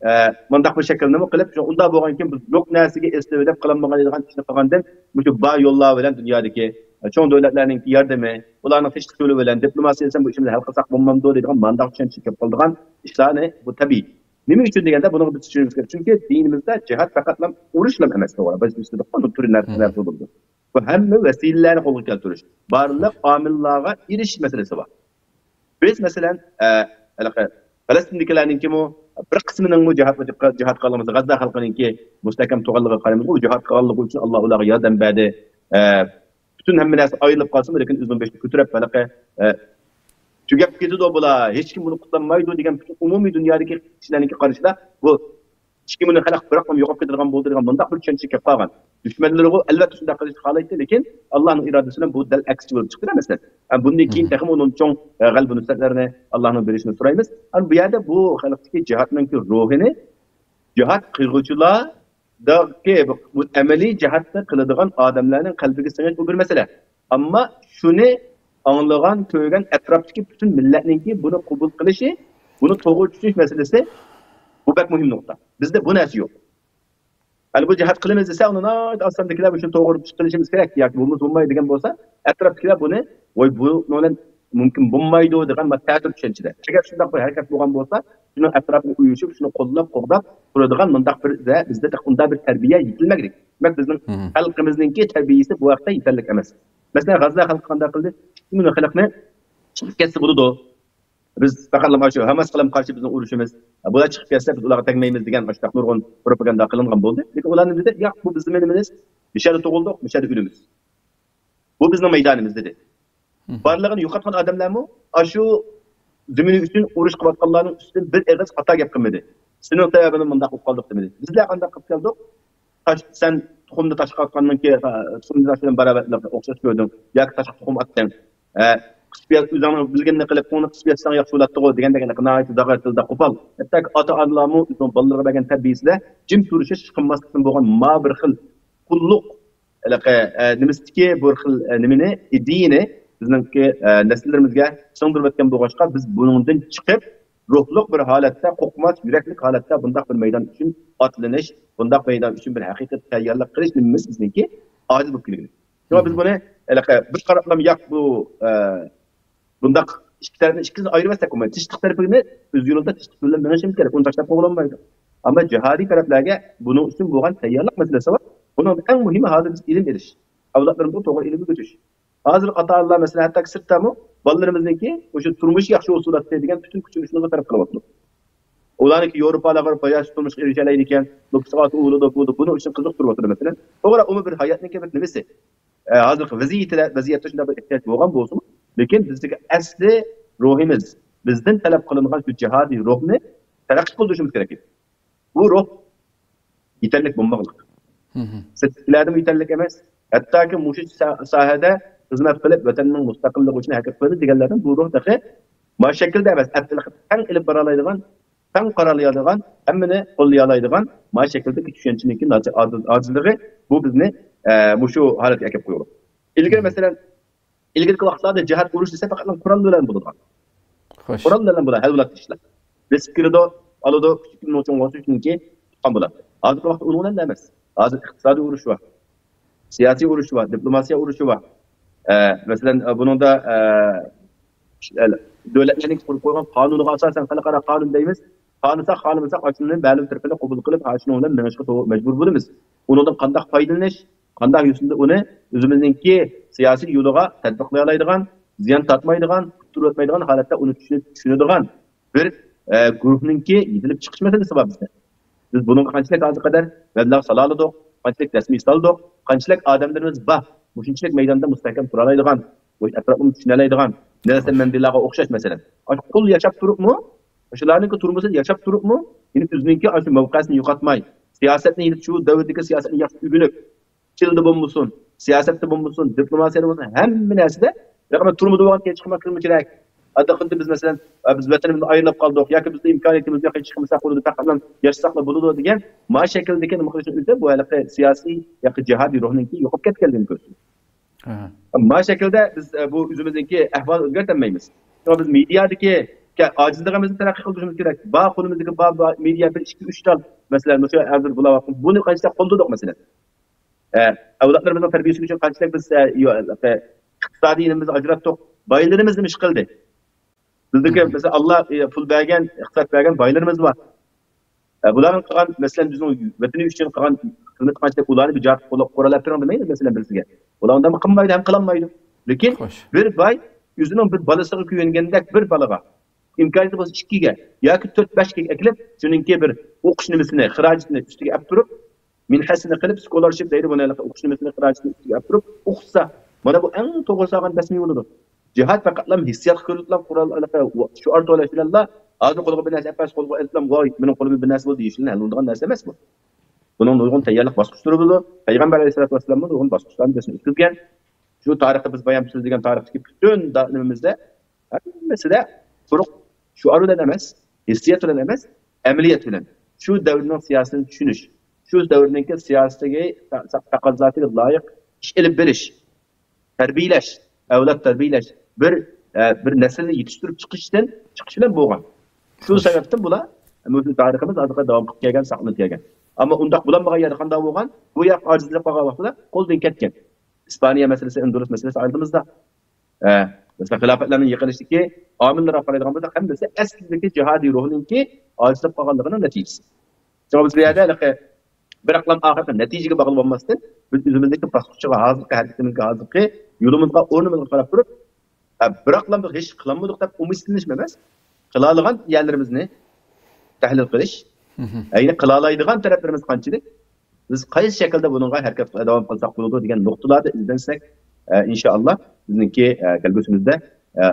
ئە، مۇنداق بىر شەكىلنىمۇ قىلىپ، شۇ ئۇنداق بولغانكىن، بىز يوق نەرسىگە ئېسىلىۋېلىپ قىلالمىغان دەيدىغان ئىشنى قىلغاندىن، مۇشۇ بار يوللار بىلەن دۇنيادىكى، ئە، چوڭ دۆلەتلەرنىڭكى ياردىمى، ئۇلارنىڭ تىنچلىق يولى بىلەن دىپلوماتىيە دېسەم، بۇ ئىشىمىزنى ھەل قىلساق بولمامدۇ دەيدىغان مانداق چۈشەنچە كېلىپ قالىدىغان ئىشلارنى، بۇ تەبىئىي. نېمە ئۈچۈن دېگەندە، بۇنىڭغا بىز چۈشىنىشىمىز كېرەك. چۈنكى دىنىمىزدە جىھاد پەقەتلا ئۇرۇشلا ئەمەس، توغرا. بىز ئىشلىدۇق، بۇنىڭ تۈرى نەرسە، نەرسە بولىدۇ. بۇ ھەممە ۋەسىلىلەرنى قولغا كەلتۈرۈش، بارلىق ئامىللارغا ئېرىشىش مەسىلىسى بار. بىز، مەسىلەن، ئە، ھېلىقى پەلەستىندىكىلەرنىڭكىمۇ بىر قىسمىنىڭمۇ جىھادقا، جىھاد قىلغانلىقىمىزدا، غەززە خەلقىنىڭكى مۇستەھكەم تۇرغانلىقىغا قارايمىزغۇ، ئۇ جىھاد قىلغانلىقى ئۈچۈن ئاللا ئۇلارغا ياردەم بەردى. ئە، پۈتۈن ھەممە نەرسە ئايرىلىپ قالسىمۇ، لېكىن ئۆزىنىڭ بېشىنى كۆتۈرۈپ، ھېلىقى، ئە، تۈگەپ كېتىدۇ بۇلار، ھېچكىم بۇنى قۇتۇلالمايدۇ دېگەن پۈتۈن ئومۇمىي دۇنيادىكى كىشىلەرنىڭكى قارىشىدا بۇ ئىككى مىليون خەلق بىراقلا يوقاپ كېتىدىغان بولدى دېگەن مۇنداق بىر چۈشەنچە كېلىپ قالغان. دۈشمەنلىرىغۇ ئەلۋەتتە شۇنداق قىلىشنى خالايتتى، لېكىن ئاللانىڭ ئىرادىسى بىلەن بۇ دەل ئەكسىچە بولۇپ چىقتى، مەسىلەن. ھە، بۇندىن كېيىن تېخىمۇ ئۇنىڭ چوڭ، ئە، غەلىبە نۇسرەتلىرىنى ئاللانىڭ بېرىشىنى سورايمىز. ئەمما بۇ يەردە بۇ خەلقتىكى جىھادنىڭكى روھىنى جىھاد قىلغۇچىلاردىكى بۇ، بۇ ئەمەلىي جىھادنى قىلىدىغان ئادەملەرنىڭ قەلبىگە سىڭىش بۇ بىر مەسىلە. ئەمما شۇنى ئاڭلىغان، كۆرگەن ئەتراپتىكى پۈتۈن مىللەتنىڭكى بۇنى قوبۇل قىلىشى، بۇنى توغرا چۈشىنىش مەسىلىسى، بۇ بەك مۇھىم نۇقتا. بىزدە بۇ نەرسە يوق. ھەلى بۇ جىھاد قىلىمىز دېسە، ئۇنى ناھايىتى ئاز ساندىكىلەر شۇنى توغرا چۈشىنىشىمىز كېرەك ياكى بولمىسا بولمايدۇ دېگەن بولسا، ئەتراپتىكىلەر بۇنى، ۋاي، بۇنىڭ بىلەن مۇمكىن بولمايدۇ دېگەن تەتۈر چۈشەنچىدە. ئەگەر شۇنداق بىر ھەرىكەت بولغان بولسا، شۇنىڭ ئەتراپىغا ئۇيۇشۇپ، شۇنى قوللاپ، قوغداپ تۇرىدىغان مۇنداق بىر، بىزدە ئۇنداق بىر تەربىيە يېتىلمەگلىك. دېمەك، بىزنىڭ خەلقىمىزنىڭكى تەربىيەسى بۇ ھەقتە يېتەرلىك ئەمەس. مەسىلەن، غەززە خەلقى قانداق قىلدى؟ ئىككى مىليون خەلقنى چىقىپ كەتسە بولىدۇ. بىز پەقەتلا مانا شۇ ھاماسقا قارشى بىزنىڭ ئۇرۇشىمىز، بۇلار چىقىپ كەتسە، بىز ئۇلارغا تەگمەيمىز دېگەن ئاشۇنداق نۇرغۇن پروپاگاندا قىلىنغان بولدى. لېكىن ئۇلار نېمە دېدى؟ ياق، بۇ بىزنىڭ مېنىمىز، مۇشۇ يەردە تۇغۇلدۇق، مۇشۇ يەردە ئۆلىمىز. بۇ بىزنىڭ مەيدانىمىز، دېدى. بارلىقىنى يوقاتقان ئادەملەرمۇ ئاشۇ زېمىنى ئۈچۈن ئۇرۇش قىلىۋاتقانلارنىڭ ئۈستىدىن بىر ئېغىز خاتا گەپ قىلمىدى. سېنىڭ سەۋەبىڭدىن مۇنداق بولۇپ قالدۇق دېمىدى. بىزلەر قانداق قىلىپ كەلدۇق؟ تاش-، سەن تۇخۇمنى تاشقا ئاتقاندىن كېيىن، تۇخۇمنى تاشقا بارابەر ئوخشاش كۆردۈڭ ياكى تاشقا تۇخۇم ئاتتىڭ. ئە، قىسىپ يا-، ئۆزۈڭنىڭ بىلگىنىنى قىلىپ، ئۇنى قىسىپ ياتساڭ ياخشى بولاتتىغۇ دېگەندەك، ھېلىقى ناھايىتى داغار تىلدا قوپال. ھەتتاكى ئاتا-ئانىلارمۇ ئۆزىنىڭ بالىلىرىغا بەرگەن تەربىيىسىدە جىم تۇرۇشۇش، قىلماسلىقتىن بولغان ما بىر خىل قۇللۇق، ھېلىقى، ئە، نېمىسىدىكى بۇ خىل، ئە، نېمىنى، ئىدىيىنى بىزنىڭكى، ئە، نەسىللىرىمىزگە سىڭدۈرۈۋەتكەن بولغاچقا، بىز بۇنىڭدىن چىقىپ، روھلۇق بىر ھالەتتە، قورقماس، يۈرەكلىك ھالەتتە بۇنداق بىر مەيدان ئۈچۈن ئاتلىنىش، بۇنداق مەيدان ئۈچۈن بىر ھەقىقىي تەييارلىق قىلىش نېمىمىز بىزنىڭكى ئاجىز بولۇپ كېلىۋاتىدۇ. شۇڭا بىز بۇنى، ھېلىقى، بىر قاراپلا ياق، بۇ، ئە، بۇنداق ئىككى تەرەپنى ئىككىسىنى ئايرىۋەتسەك بولمايدۇ. تىنچلىق تەرىپىنى ئۆز يولىدا تىنچلىق يولىدا مېڭىشىمىز كېرەك. ئۇنى تاشلاپ بولۇنمايدۇ. ئەمما جىھادىي تەرەپلەرگە بۇنىڭ ئۈچۈن بولغان تەييارلىق مەسىلىسى بار. بۇنىڭ ئەڭ مۇھىمى ھازىر بىز ئىلىم ئېلىش. ئەۋلادلىرىمىزغا توغرا ئىلىم ئۆگىتىش. ھازىر ئاتا-ئانىلار، مەسىلەن، ھەتتاكى سىرتتامۇ بالىلىرىمىزنىڭكى مۇشۇ تۇرمۇشى ياخشى بولسۇن دەپ دېگەن پۈتۈن كۈچىنى شۇنىڭغا سەرپ قىلىۋاتىدۇ. ئۇلارنىڭكى ياۋروپالارغا باياشى تۇرمۇشقا ئېرىشەلەيدىكەن، نوپۇسقا ئۇلىدۇ، بۇلىدۇ، بۇنىڭ ئۈچۈن قىزىقتۇرۇۋاتىدۇ، مەسىلەن. توغرا، ئۇمۇ بىر ھاياتنىڭكى بىر نېمىسى. ئە، ھازىرقى ۋەزىيىتىدە، ۋەزىيەتتە شۇنداق بىر ئېھتىياج بولغان بولسىمۇ، لېكىن بىزدىكى ئەسلى روھىمىز، بىزدىن تەلەپ قىلىنغان شۇ جىھادىي روھنى تەرەققىي قىلدۇرۇشىمىز كېرەك ئىدى. بۇ روھ يېتەرلىك بولمىغانلىق. سىرتتىكىلەردىنمۇ يېتەرلىك ئەمەس. ھەتتاكى مۇشۇ سا-، ساھەدە خىزمەت قىلىپ، ۋەتەننىڭ مۇستەقىللىقى ئۈچۈن ھەرىكەت قىلىدۇ دېگەنلەردىن بۇ روھ تېخى ما شەكىلدە ئەمەس، ئەپتىلىقى تەڭ ئېلىپ بارالايدىغان، تەڭ قارالايدىغان، ھەممىنى قوللىيالايدىغان ما شەكىلدىكى چۈشەنچىنىڭكى ناچار-، ئاجىز-، ئاجىزلىقى بۇ بىزنى، ئە، مۇشۇ ھالەتكە ئەكەپ قويىدۇ. ئىلگىرى، مەسىلەن، ئىلگىرىكى ۋاقىتلاردا جىھاد، ئۇرۇش دېسە پەقەت قورال بىلەن بولىدىغان. خوش. قورال بىلەن بولىدۇ ھەل بولاتتى ئىشلار. بېسىپ كىرىدۇ، ئالىدۇ، كىچىك نوچۇن غوسۇشنىڭكى تۇتقان بولاتتى. ھازىرقى ۋاقىتتا ئۇنىڭ بىلەن ئەمەس. ھازىر ئىقتىسادىي ئۇرۇش بار. سىياسىي ئۇرۇش بار، دىپلوماتىيە ئۇرۇشى بار. ئە، مەسىلەن، ئە، بۇنىڭدا، ئە، دۆلەتلەرنىڭ قۇرۇپ قويغان قانۇنىغا ئاساسەن، خەلقئارا قانۇن دەيمىز. خالىساق، خالىمىساق، ئاشۇنى مەلۇم تەرىپىنى قوبۇل قىلىپ، ئاشۇنىڭ بىلەن مېڭىشقا تو-، مەجبۇر بولىمىز. ئۇنىڭدىن قانداق پايدىلىنىش، قانداق يوسۇندا ئۇنى ئۆزىمىزنىڭكى سىياسىي يولىغا تەتبىقلىيالايدىغان، زىيان تارتمايدىغان، ئۇتتۇرۇۋەتمەيدىغان ھالەتتە ئۇنى چۈشىنىپ، چۈشىنىدىغان بىر، ئە، گۇرۇھنىڭكى يېتىلىپ چىقىش مەسىلىسى بار بىزدە. بىز بۇنىڭغا قانچىلىك ھازىر قەدەر مەبلەغ سالالىدۇق، قانچىلىك رەسمىي سالدۇق، قانچىلىك ئادەملىرىمىز بار، مۇشۇنچىلىك مەيداندا مۇستەھكەم تۇرالايدىغان، مۇشۇ ئەتراپنى چۈشىنەلەيدىغان نېلسون مەندېلاغا ئوخشاش، مەسىلەن. ئاشۇ قۇل ياشاپ تۇرۇپمۇ، شۇلارنىڭكى تۇرمۇشىدا ياشاپ تۇرۇپمۇ، يەنە ئۆزىنىڭكى ئاشۇ مەۋقەسىنى يوقاتماي، سىياسەتنى يېتىپ، شۇ دەۋردىكى سىياسەتنى ياخشى ئۆگىنىپ، تىلدا بولمىسۇن، سىياسەتتە بولمىسۇن، دىپلوماتىيەدە بولمىسۇن، ھەممە نەرسىدە، ياق، مەن تۇرمىدى بولغان كېيىن چىقماق كېرەك. ئادەققىدە بىز، مەسىلەن، بىز ۋەتىنىمىزدىن ئايرىلىپ قالدۇق ياكى بىزدە ئىمكانىيىتىمىز يوق، چىقمىساق بولىدۇ، پەقەتلا ياشىساقلا بولىدۇ دېگەن ما شەكىلدىكى نېمە قىلىشنىڭ ئۆزى بۇ ھېلىقى سىياسىي ياكى جىھادىي روھنىڭكى يوقاپ كەتكەنلىكىنى كۆرسىتىدۇ. ئاھا. ما شەكىلدە بىز، ئە، بۇ ئۆزىمىزنىڭكى ئەھۋالنى ئۆزگەرتەلمەيمىز. شۇڭا بىز مېدىيادىكى كە-، ئاجىزلىقىمىزنى تەرەققىي قىلدۇرۇشىمىز كېرەك. بار قولىمىزدىكى بار، بار مېدىيا بىر ئىككى ئۈچ تال، مەسىلەن، مۇشۇ ھازىر بولاۋاتقان، بۇنى قانچىلىك قوللىدۇق، مەسىلەن. ئە، ئەۋلادلىرىمىزنىڭ تەربىيەسى ئۈچۈن قانچىلىك بىز، ئە، يو-، ئە، ئىقتىسادىي نېمىمىزنى ئاجراتتۇق، بايلىرىمىز نېمە ئىش قىلدى؟ بىزدىكى، مەسىلەن، ئاللا، ئە، پۇل بەرگەن، ئىقتىساد بەرگەن بايلىرىمىز بار. ئە، بۇلارنىڭ قىلغان، مەسىلەن، بىزنىڭ ۋەتىنى ئۈچۈن قىلغان خىزمىتى قانچىلىك، ئۇلارنى بىر جاھاتقا قولا-، قورال ئەپ بېرىڭ دېمەيمىز، مەسىلەن، بىرسىگە. ئۇلار ئۇنداق قىلمايدۇ ھەم قىلالمايدۇ. لېكىن خوش. بىر باي ئۆزىنىڭ بىر بالىسىغا كۆيۈنگەندەك بىر بالىغا، ئىمكانىيىتى بولسا ئىككىگە ياكى تۆت، بەشكە ئەكىلىپ، شۇنىڭكى بىر ئوقۇش نېمىسىنى، خىراجىتىنى ئۈستىگە ئەپ تۇرۇپ، مىنھەسىنى قىلىپ، سكولارشىپ دەيدۇ بۇنى، ھېلىقى ئوقۇش نېمىسىنى، خىراجىتىنى ئۈستىگە ئەپ تۇرۇپ ئوقۇتسا، مانا بۇ ئەڭ توغرا سالغان بەسمە يولىدۇر. جىھاد پەقەتلا ھېسسىياتقا كۆرۈلۈپلا قورال، ھېلىقى شوئار توۋلاش بىلەنلا، ھازىر قولغا بىر نەرسە ئەپ بەرسە، قولغا ئېلىپلا، ۋاي، مېنىڭ قولۇمدا بىر نەرسە بولدى دېيىش بىلەن ھەل بولىدىغان نەرسە ئەمەس بۇ. بۇنىڭ نۇرغۇن تەييارلىق باسقۇچلىرى بولىدۇ. پەيغەمبەر ئەلەيھىسسالاتۇ ۋەسسالاممۇ نۇرغۇن باسقۇچلارنى بىزنى ئۆتكۈزگەن. شۇ تارىختا بىز بايام سۆزلىگەن تارىختىكى پۈتۈن دا-، نېمىمىزدە ھەممىسىدە قۇرۇق شوئار بىلەن ئەمەس، ھېسسىيات بىلەن ئەمەس، ئەمەلىيەت بىلەن. شۇ دەۋرنىڭ سىياسىتىنى چۈشىنىش، شۇ دەۋرنىڭكى سىياسىتىگە تا-، تا-، تەقەززاسىگە لايىق ئىش ئېلىپ بېرىش، تەربىيەلەش، ئەۋلاد تەربىيەلەش، بىر، ئە، بىر نەسىلنى يېتىشتۈرۈپ چىقىشتىن، چىقىش بىلەن بولغان. شۇ خوش. سەۋەبتىن بۇلار مۇشۇ تارىخىمىز ھازىرغا داۋام قىلىپ كەلگەن، ساقلىنىپ كەلگەن. ئەمما ئۇنداق بولالمىغان يەردە قانداق بولغان؟ بۇ يەق ئاجىزلاپ قالغان ۋاقتىدا قولدىن كەتكەن. ئىسپانىيە مەسىلىسى، ئەندۇلۇس مەسىلىسى ئالدىمىزدا. ئە، مەسىلەن، خىلاپەتلەرنىڭ يىقىلىشىدىكى ئامىللارغا قارايدىغان بولساق، ھەممىسى ئەسلىدىكى جىھادىي روھنىڭكى ئاجىزلاپ قالغانلىقىنىڭ نەتىجىسى. شۇڭا بىز بۇ يەردە ھېلىقى بىراقلا ئاخىرقى نەتىجىگە باغلىۋالماستىن، بىز ئۆزىمىزدىكى باسقۇچىغا، ھازىرقى ھەرىكىتىمىزگە، ھازىرقى يولىمىزغا، ئورنىمىزغا قاراپ تۇرۇپ، ھە، بىراقلا بىز ھېچ قىلالمىدۇق دەپ ئۈمىدسىزلىنىش ئەمەس. قىلالىغان يەرلىرىمىزنى تەھلىل قىلىش، مھم. ئەينى قىلالايدىغان تەرەپلىرىمىز قانچىلىك، بىز قايسى شەكىلدە بۇنىڭغا ھەرىكەت قىلىپ داۋام قىلساق بولىدۇ دېگەن نۇقتىلاردا ئىزدەنسەك، ئە، ئىنشائاللا، بىزنىڭكى، ئە، كەلگۈسىمىزدە، ئە،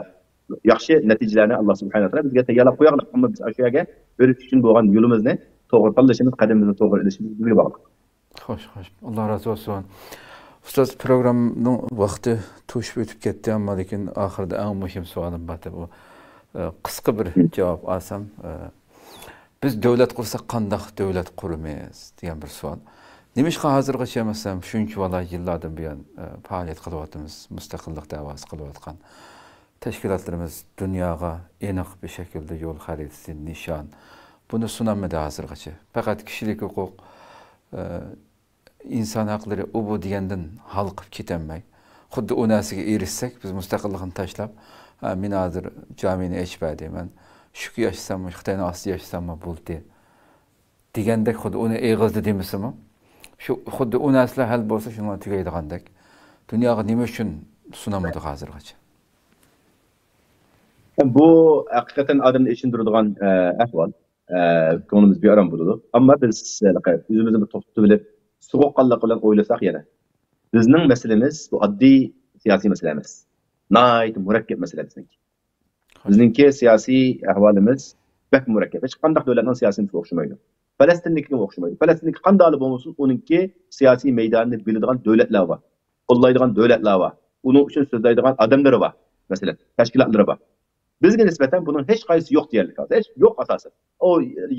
ياخشى نەتىجىلەرنى ئاللا سۇبھانەھۇ ۋە تائالا بىزگە تەييارلاپ قويغانلىق. ئەمما بىز ئاشۇ يەرگە بېرىش ئۈچۈن بولغان يولىمىزنى توغرا تاللىشىمىز، قەدىمىمىزنى توغرا ئېلىشىمىز بىزگە باغلىق. خوش، خوش. ئاللا رازى بولسۇن. ئۇستاز، پروگراممىنىڭ ۋاقتى توشۇپ ئۆتۈپ كەتتى، ئەمما لېكىن ئاخىرىدا ئەڭ مۇھىم سوئالىم بار. بۇ، ئە، قىسقا بىر جاۋاب ئالسام، ئە، بىز دۆلەت قۇرساق قانداق دۆلەت قۇرىمىز دېگەن بىر سوئال. نېمىشقا ھازىرغىچە، مەسىلەن، شۇنچىۋالا يىللاردىن بۇيان، ئە، پائالىيەت قىلىۋاتىمىز، مۇستەقىللىق دەۋاسى قىلىۋاتقان تەشكىلاتلىرىمىز دۇنياغا ئېنىق بىر شەكىلدە يول خەرىتىسى، نىشان. بۇنى سۇنالمىدى ھازىرغىچە. پەقەت كىشىلىك ھوقۇق، ئە، ئىنسان ھەقلىرى ئۇ بۇ دېگەندىن ھالقىپ كېتەلمەي، خۇددى ئۇ نەرسىگە ئېرىشسەك، بىز مۇستەقىللىقنى تاشلاپ، ھە، مېنى ھازىر جامىنى ئېچىپ بەردى، مەن شۇكى ياشىساممۇ، خىتاينىڭ ئاستىدا ياشىساممۇ بولدى دېگەندەك، خۇددى ئۇنى ئېغىزدا دېمىسىمۇ، شۇ خۇددى ئۇ نەرسىلەر ھەل بولسا، شۇنىڭ تۈگەيدىغاندەك. دۇنياغا نېمە ئۈچۈن سۇنالمىدۇق ھازىرغىچە؟ بۇ ھەقىقەتەن ئادەمنى ئېچىندۇرىدىغان، ئە، ئەھۋال. ئە، كۆڭلىمىز بىئارام بولىدۇ. ئەمما بىز ھېلىقى ئۆزىمىزنى بىر توختىتىۋېلىپ، سوغۇققانلىق بىلەن ئويلىساق يەنە، بىزنىڭ مەسىلىمىز بۇ ئاددىي سىياسىي مەسىلە ئەمەس. ناھايىتى مۇرەككەپ مەسىلە بىزنىڭكى. بىزنىڭكى سىياسىي ئەھۋالىمىز بەك مۇرەككەپ. ھېچقانداق دۆلەتنىڭ سىياسىي مەسىلىسىگە ئوخشىمايدۇ. پەلەستىننىڭكىگە ئوخشىمايدۇ. پەلەستىننىڭكى قانداقلا بولمىسۇن، ئۇنىڭكى سىياسىي مەيدانىنى بىلىدىغان دۆلەتلەر بار. قوللايدىغان دۆلەتلەر بار. ئۇنىڭ ئۈچۈن سۆزلەيدىغان ئادەملىرى بار. مەسىلەن، تەشكىلاتلىرى بار. بىزگە نىسبەتەن بۇنىڭ ھېچ قايسىسى يوق دېيەرلىك. ھېچ يوق ئاساسەن. ئۇ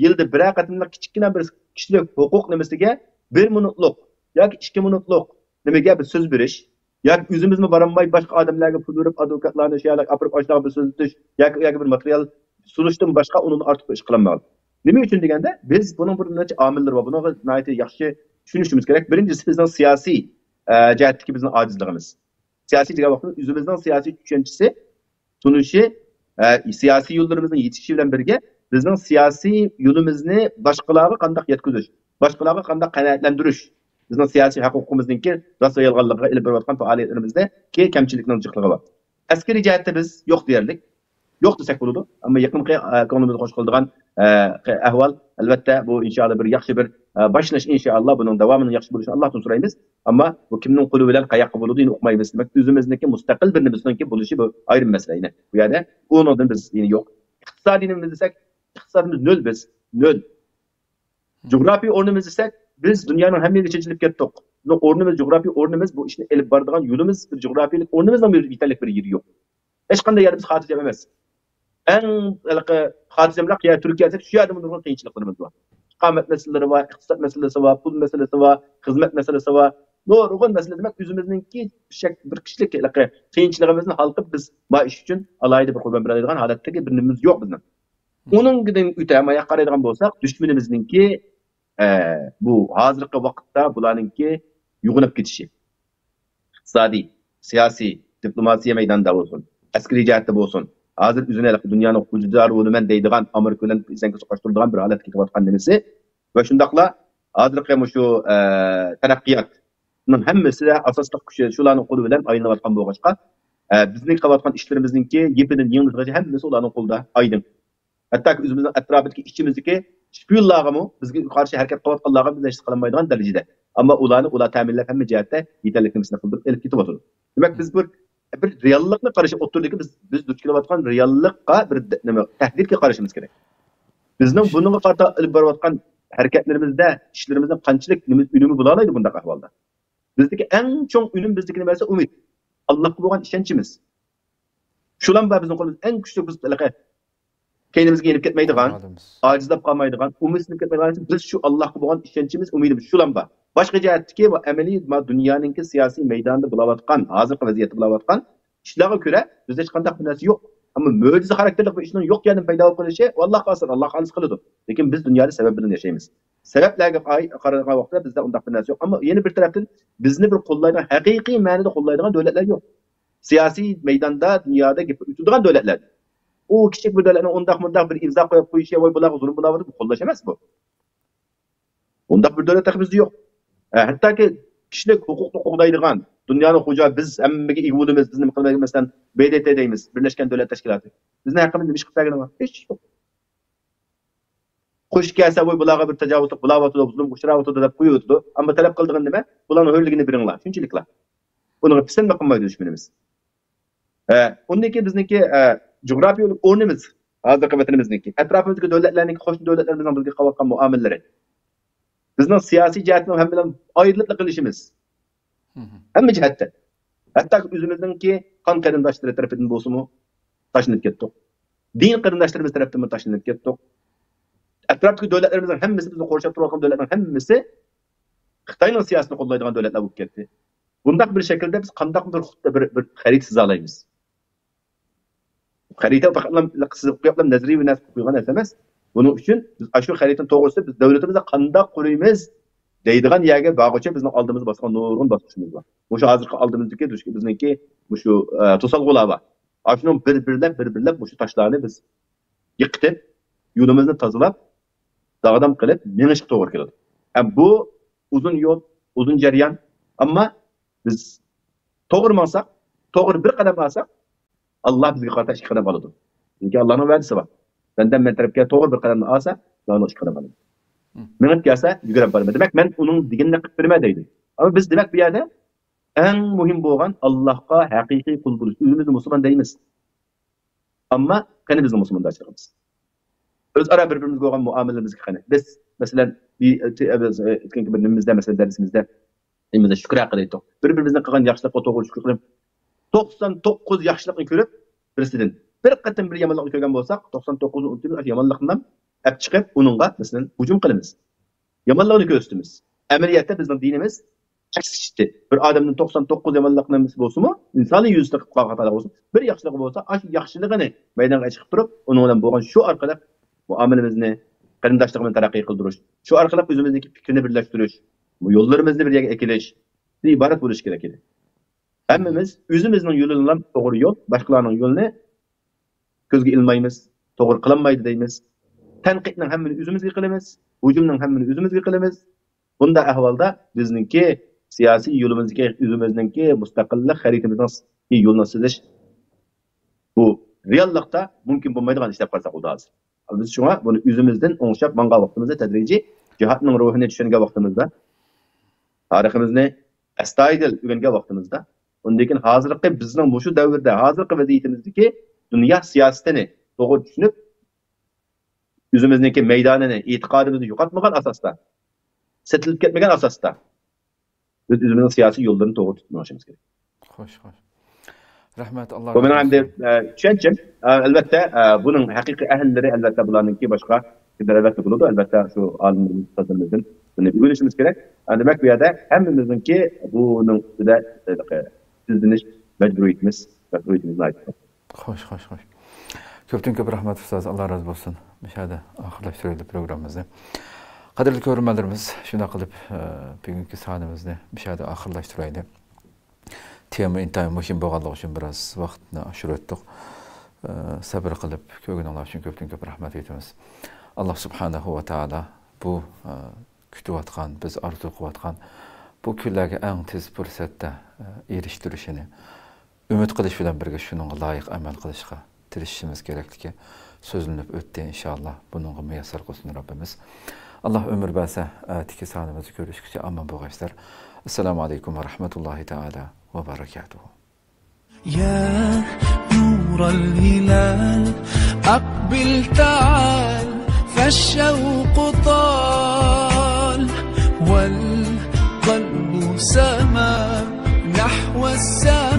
يىلدا بىرەر قېتىملىق كىچىككىنە بىر كىشىلىك ھوقۇق نېمىسىگە بىر مىنۇتلۇق ياكى ئىككى مىنۇتلۇق نېمىگە بىر سۆز بېرىش ياكى ئۆزىمىزمۇ بارالماي باشقا ئادەملەرگە پۇل بېرىپ، ئادۋوكاتلارنى شۇ يەرلەرگە ئاپىرىپ، ئاشۇلارغا بىر سۆزلىتىش ياكى ئۇ يەرگە بىر ماتېرىيال سۇنۇشتىن باشقا ئۇنىڭدىن ئارتۇق بىر ئىش قىلالمايدۇ. نېمە ئۈچۈن دېگەندە، بىز بۇنىڭ بىر نەچچە ئامىللىرى بار. بۇنىڭغا ناھايىتى ياخشى چۈشىنىشىمىز كېرەك. بىرىنچىسى، بىزنىڭ سىياسىي، ئە، جەھەتتىكى بىزنىڭ ئاجىزلىقىمىز. سىياسىي دېگەن ۋاقىتتا ئۆزىمىزنىڭ سىياسىي چۈشەنچىسى، تونۇشى، ئە، سىياسىي يوللىرىمىزنىڭ يېتىشىشى بىلەن بىرگە بىزنىڭ سىياسىي يولىمىزنى باشقىلارغا قانداق يەتكۈزۈش، باشقىلارغا قانداق قانائەتلەندۈرۈش، بىزنىڭ سىياسىي ھەققىمىزنىڭكى راست ۋە يالغانلىقىغا ئېلىپ بېرىۋاتقان پائالىيەتلىرىمىزدىكى كەمچىلىكنىڭ جىقلىقى بار. ئەسكىرىي جەھەتتە بىز يوق دېيەرلىك. يوق دېسەك بولىدۇ. ئەمما يېقىنقى، ئە، كۆڭلىمىزنى خۇش قىلىدىغان، ئە، ئەھۋال، ئەلۋەتتە، بۇ ئىنشائاللا بىر ياخشى بىر، ئە، باشلىنىش، ئىنشائاللا بۇنىڭ داۋامىنىڭ ياخشى بولۇشىنى ئاللاھتىن سورايمىز. ئەمما بۇ كىمنىڭ قولى بىلەن قاياققا بولىدۇ، يەنە ئۇقمايمىز. دېمەك، ئۆزىمىزنىڭكى مۇستەقىل بىر نېمىسىنىڭكى بولۇشى بۇ ئايرىم مەسىلە. يەنە بۇ يەردە ئۇنىڭدىن بىز يەنە يوق. ئىقتىسادىي نېمە دېسەك، ئىقتىسادىمىز نۆل بىز، نۆل. جۇغراپىيە ئورنىمىز دېسەك، بىز دۇنيانىڭ ھەممە يېرىگە چېچىلىپ كەتتۇق. بۇ ئورنىمىز، جۇغراپىيە ئورنىمىز، بۇ ئىشنى ئېلىپ بارىدىغان يولىمىز، بىر جۇغراپىيەلىك ئورنىمىزنىڭ بىر يېتەرلىك بىر يېرى يوق. ھېچقانداق يەردە بىز خاتىرجەم ئەمەس. ئەڭ ھېلىقى خاتىرجەمراق يەر تۈركىيە دېسەك، شۇ يەردىمۇ نۇرغۇن قىيىنچىلىقلىرىمىز بار. ئىقامەت مەسىلىلىرى بار، ئىقتىساد مەسىلىسى بار، پۇل مەسىلىسى بار، خىزمەت مەسىلىسى بار. نۇرغۇن مەسىلە، دېمەك، ئۆزىمىزنىڭكى بىر شەك-، بىر كىشىلىك ھېلىقى قىيىنچىلىقىمىزنى ھالقىپ، بىز ما ئىش ئۈچۈن ئالاھىدە بىر قۇربان بېرەلەيدىغان ھالەتتىكى بىر نېمىمىز يوق بىزنىڭ. ئۇنىڭدىن ئۆتە، ماياققا قارايدىغان بولساق، دۈشمىنىمىزنىڭكى، ئە، بۇ ھازىرقى ۋاقىتتا بۇلارنىڭكى يوغىنىپ كېتىشى. ئىقتىسادىي، سىياسىي، دىپلوماتىيە مەيدانىدا بولسۇن، ئەسكىرىي جەھەتتە بولسۇن، ھازىر ئۆزىنى ھېلىقى دۇنيانىڭ خوجىدارى بولىمەن دەيدىغان، ئامېرىكا بىلەن زەڭگە سوقۇشتۇرىدىغان بىر ھالەتكە كېتىۋاتقان نېمىسى ۋە شۇنداقلا ھازىرقى مۇشۇ، ئە، تەرەققىياتنىڭ ھەممىسىدە ئاساسلىق كۈچى شۇلارنىڭ قولى بىلەن ئايلىنىۋاتقان بولغاچقا، ئە، بىزنىڭ قىلىۋاتقان ئىشلىرىمىزنىڭكى يىپىدىن يېڭىمىزغىچە ھەممىسى ئۇلارنىڭ قولىدا ئايدىڭ. ھەتتاكى ئۆزىمىزنىڭ ئەتراپىدىكى، ئىچىمىزدىكى شپىيونلارغىمۇ، بىزگە قارشى ھەرىكەت قىلىۋاتقانلارغىمۇ بىز ھېس قىلالمايدىغان دەرىجىدە. ئەمما ئۇلارنى، ئۇلار تەمىنلەپ، ھەممە جەھەتتە يېتەرلىك نېمىسىنى قىلدۇرۇپ ئېلىپ كېتىۋاتىدۇ. دېمەك، بىز بىر، بىر رېئاللىقنى قارىشىپ، ئوتتۇرىدىكى بىز، بىز دۇچ كېلىۋاتقان رېئاللىققا بىر دە-، نېمە، تەھدىتكە قارىشىمىز كېرەك. بىزنىڭ بۇنىڭغا قارىتا ئېلىپ بېرىۋاتقان ھەرىكەتلىرىمىزدە، ئىشلىرىمىزنىڭ قانچىلىك نېمە ئۈنۈمى بولالايدۇ بۇنداق ئەھۋالدا؟ بىزدىكى ئەڭ چوڭ ئۈنۈم، بىزدىكى نېمە دېسە، ئۈمىد. ئاللاھقا بولغان ئىشەنچىمىز. شۇلام بار بىزنىڭ قولىمىزدا ئەڭ كۈچلۈك، بىز ھېلىقى كەينىمىزگە يېنىپ كەتمەيدىغان، ئادەمسىز. ئاجىزلاپ قالمايدىغان، ئۈمىدسىزلىنىپ كەتمەيدىغان، بىز شۇ ئاللاھقا بولغان ئىشەنچىمىز، ئۈمىدىمىز شۇلام بار. باشقا جەھەتتىكى ۋە ئەمەلىي ما دۇنيانىڭكى سىياسىي مەيدانىدا بولاۋاتقان، ھازىرقى ۋەزىيەتتە بولاۋاتقان ئىشلارغا كۆرە بىزدە ھېچقانداق بىر نەرسە يوق. ئەمما مۆجىزە خاراكتېرلىك بىر ئىشنىڭ يوق يەردىن پەيدا بولۇپ قېلىشى، ئاللاھقا ئاسان، ئاللاھ خالىسا قىلىدۇ. لېكىن بىز دۇنيادا سەۋەب بىلەن ياشايمىز. سەۋەبلەرگە ئاي-، قارىغان ۋاقىتتا بىزدە ئۇنداق بىر نەرسە يوق. ئەمما يەنە بىر تەرەپتىن بىزنى بىر قوللايدىغان، ھەقىقىي مەنىدە قوللايدىغان دۆلەتلەر يوق. سىياسىي مەيداندا دۇنيادا گېپى ئۆتىدىغان دۆلەتلەر. ئۇ كىچىك بىر دۆلەتنىڭ ئۇنداق مۇنداق بىر ئىمزا قويۇپ قويۇشى، ۋاي بۇلارغا زۇلۇم بولاۋاتىدۇ، بۇ قوللاش ئەمەس بۇ. ئۇنداق بىر دۆلەت تېخى بىزدە يوق. ھە، ھەتتاكى كىشىلىك ھوقۇقنى قوغدايدىغان، دۇنيانىڭ خوجا، بىز ھەممىگە ئىگە بولىمىز، بىز نېمە قىلمايمىز، مەسىلەن، ب د ت دەيمىز، بىرلەشكەن دۆلەت تەشكىلاتى. بىزنىڭ ھەققىمىزدە نېمە ئىش قىلىپ بەرگىنى بار؟ ھېچ يوق. قوشۇپ كەلسە، ۋوي، بۇلارغا بىر تاجاۋۇزلۇق بولاۋاتىدۇ، زۇلۇمغا ئۇچراۋاتىدۇ دەپ قويۇۋېتىدۇ. ئەمما تەلەپ قىلىدىغىنى نېمە؟ بۇلارنىڭ ھۆرلۈكىنى بېرىڭلار، شۇنچىلىكلا. ئۇنىڭغا پىسەنتمۇ قىلمايدۇ دۈشمىنىمىز. ھە، ئۇندىن كېيىن بىزنىڭكى، ھە، جۇغراپىيەلىك ئورنىمىز، ھازىرقى ۋەتىنىمىزنىڭكى، ئەتراپىمىزدىكى دۆلەتلەرنىڭكى، قوشنا دۆلەتلىرىمىزنىڭ بىزگە قىلىۋاتقان مۇئامىلىلىرى. بىزنىڭ سىياسىي جەھەتتىن ھەممە بىلەن ئايرىلىپلا قېلىشىمىز. مم. ھەممە جەھەتتە. ھەتتاكى ئۆزىمىزنىڭكى قان قېرىنداشلىرى تەرىپىدىن بولسىمۇ تاشلىنىپ كەتتۇق. دىن قېرىنداشلىرىمىز تەرىپىدىنمۇ تاشلىنىپ كەتتۇق. ئەتراپتىكى دۆلەتلىرىمىزنىڭ ھەممىسى، بىزنى قورشاپ تۇرۇۋاتقان دۆلەتنىڭ ھەممىسى خىتاينىڭ سىياسىتىنى قوللايدىغان دۆلەتلەر بولۇپ كەتتى. بۇنداق بىر شەكىلدە بىز قانداق بىر، بىر، بىر خەرىتە سىزالايمىز؟ خەرىتە پەقەتلا سىزىپ قويۇپلا نەزەرىيە بىر نەرسە قويغان نەرسە ئەمەس. بۇنىڭ ئۈچۈن بىز ئاشۇ خەرىتىنى توغرىسىدا بىز دۆلىتىمىزنى قانداق قۇرىمىز دەيدىغان يەرگە بارغۇچە بىزنىڭ ئالدىمىزدا باسقان نۇرغۇن باسقۇچىمىز بار. مۇشۇ ھازىرقى ئالدىمىزدىكى بىزنىڭكى مۇشۇ، ئە، توسالغۇلار بار. ئاشۇنىڭ بىر بىرلەپ، بىر بىرلەپ مۇشۇ تاشلارنى بىز يىقىتىپ، يولىمىزنى تازىلاپ، داغدام قىلىپ مېڭىشقا توغرا كېلىدۇ. ھەم بۇ ئۇزۇن يول، ئۇزۇن جەريان. ئەمما بىز توغرا ماڭساق، توغرا بىر قەدەم ئالساق، ئاللا بىزگە قارىتا ئىككى قەدەم ئالىدۇ. چۈنكى ئاللانىڭ ۋەدىسى بار. بەندەم مەن تەرەپكە توغرا بىر قەدەمنى ئالسا، مەن ئىككى قەدەم ئالىمەن. مم. مېڭىپ كەلسە، يۈگۈرۈپ بارىمەن. دېمەك، مەن ئۇنىڭ دېگىنىنى قىلىپ بېرىمەن دەيدۇ. ئەمما بىز، دېمەك، بۇ يەردە ئەڭ مۇھىم بولغان ئاللاھقا ھەقىقىي قۇل بولۇش. ئۆزىمىزنى مۇسۇلمان دەيمىز. ئەمما قېنى بىزنىڭ مۇسۇلماندارچىلىقىمىز؟ ئۆزئارا بىر-بىرىمىزگە بولغان مۇئامىلىمىزگە قېنى؟ بىز، مەسىلەن، بى-، ئۆتكەنكى بىر نېمىمىزدە، مەسىلەن، دەرسىمىزدە، نېمىمىزدە شۈكۈر ھەققىدە ئېيتتۇق. بىر-بىرىمىزنىڭ قىلغان ياخشىلىقىغا توغرا شۈكۈر قىلىپ، توقسان توققۇز ياخشىلىقنى كۆرۈپ، بىرسىدىن بىر قېتىم بىر يامانلىقنى كۆرگەن بولساق، توقسان توققۇزنى ئۇنتۇيمىز، ئاشۇ يامانلىقنى ئەپ چىقىپ، ئۇنىڭغا، مەسىلەن، ھۇجۇم قىلىمىز. يامانلىقنى كۆرسىتىمىز. ئەمەلىيەتتە بىزنىڭ دىنىمىز ئەكسىچە. بىر ئادەمدىن توقسان توققۇز يامانلىقنى بولسىمۇ، ئىنسانىي يۈزىسىدە قىلىپ قالغان خاتالىق بولسا، بىر ياخشىلىقى بولسا، ئاشۇ ياخشىلىقىنى مەيدانغا چىقىپ تۇرۇپ، ئۇنىڭ بىلەن بولغان شۇ ئارقىلىق مۇئامىلىمىزنى، قېرىنداشلىقىمىزنى تەرەققىي قىلدۇرۇش، شۇ ئارقىلىق ئۆزىمىزنىڭكى پىكرىنى بىرلەشتۈرۈش، يوللىرىمىزنى بىر يەرگە ئەكېلىشتىن ئىبارەت بولۇشى كېرەك ئىدى. ھەممىمىز ئۆزىمىزنىڭ يولىنىلا توغرا يول، باشقىلارنىڭ يولىنى كۆزگە ئىلمايمىز، توغرا قىلالمايدۇ دەيمىز. تەنقىدنىڭ ھەممىنى ئۆزىمىزگە قىلىمىز، ھۇجۇمنىڭ ھەممىنى ئۆزىمىزگە قىلىمىز. بۇنداق ئەھۋالدا بىزنىڭكى سىياسىي يولىمىزدىكى ئۆزىمىزنىڭكى مۇستەقىللىق خەرىتىمىزنىڭ يولىنى سىزىش، بۇ رېئاللىقتا مۇمكىن بولمايدىغان ئىش دەپ قارىساق بولىدۇ ھازىر. بىز شۇڭا بۇنى ئۆزىمىزدىن ئوڭشاپ ماڭغان ۋاقتىمىزدا، تەدرىجىي جىھادنىڭ روھىنى چۈشەنگەن ۋاقتىمىزدا، تارىخىمىزنى ئەستايىدىل ئۆگەنگەن ۋاقتىمىزدا، ئۇندىن كېيىن ھازىرقى بىزنىڭ مۇشۇ دەۋردە، ھازىرقى ۋەزىيىتىمىزدىكى دۇنيا سىياسىتىنى توغرا چۈشىنىپ، ئۆزىمىزنىڭكى مەيدانىنى، ئېتىقادىمىزنى يوقاتمىغان ئاساستا، سېتىلىپ كەتمىگەن ئاساستا، بىز ئۆزىمىزنىڭ سىياسىي يوللىرىنى توغرا تۇتۇپ مېڭىشىمىز كېرەك. خوش، خوش. رەھمەت، ئاللا بۇ مېنىڭ ئەمدى، ئە، چۈشەنچەم. ئە، ئەلۋەتتە، ئە، بۇنىڭ ھەقىقىي ئەھلىلىرى، ئەلۋەتتە، بۇلارنىڭكى باشقا پىكىرلەر، ئەلۋەتتە، بولىدۇ. ئەلۋەتتە، شۇ ئالىملىرىمىز، ئۇستازلىرىمىزدىن بۇنى ئۆگىنىشىمىز كېرەك. ئە، دېمەك، بۇ يەردە ھەممىمىزنىڭكى بۇنىڭ ئۈستىدە، ئە، ئىزدىنىش مەجبۇرىيىتىمىز، مەجبۇرىيىتىمىز ناھايىتى چوڭ. خوش، خوش، خوش. كۆپتىن كۆپ رەھمەت، ئۇستاز. ئاللا رازى بولسۇن. مۇشۇ يەردە ئاخىرلاشتۇرايلى پروگراممىمىزنى. قەدىرلىك كۆرۈرمەنلىرىمىز، شۇنداق قىلىپ، ئە، بۈگۈنكى سانىمىزنى مۇشۇ يەردە ئاخىرلاشتۇرايلى. تېما ئىنتايىن مۇھىم بولغانلىقى ئۈچۈن بىراز ۋاقىتنى ئاشۇرۇۋەتتۇق. ئە، سەبرى قىلىپ كۆرگىنىڭلار ئۈچۈن كۆپتىن كۆپ رەھمەت ئېيتىمىز. ئاللا سۇبھانەھۇ ۋە تائالا بۇ، ئە، كۈتۈۋاتقان، بىز ئارزۇ قىلىۋاتقان بۇ كۈنلەرگە ئەڭ تېز پۇرسەتتە، ئە، ئېرىشتۈرۈشىنى ئۈمىد قىلىش بىلەن بىرگە شۇنىڭغا لايىق ئەمەل قىلىشقا تىرىشىشىمىز كېرەكلىكى سۆزلىنىپ ئۆتتى. ئىنشائاللا، بۇنىڭغا مۇيەسسەر قىلسۇن رەببىمىز. ئاللا ئۆمۈر بەرسە، ئەتىكى سانىمىزدا كۆرۈشكىچە ئامان بولغايسىلەر. ئەسسالامۇ ئەلەيكۇم ۋە رەھمەتۇللاھى تائالا ۋە بەرەكاتۇھۇ. يا نور الهلال، أقبل تعال، فالشوق طال، والقلب سما نحو السماء.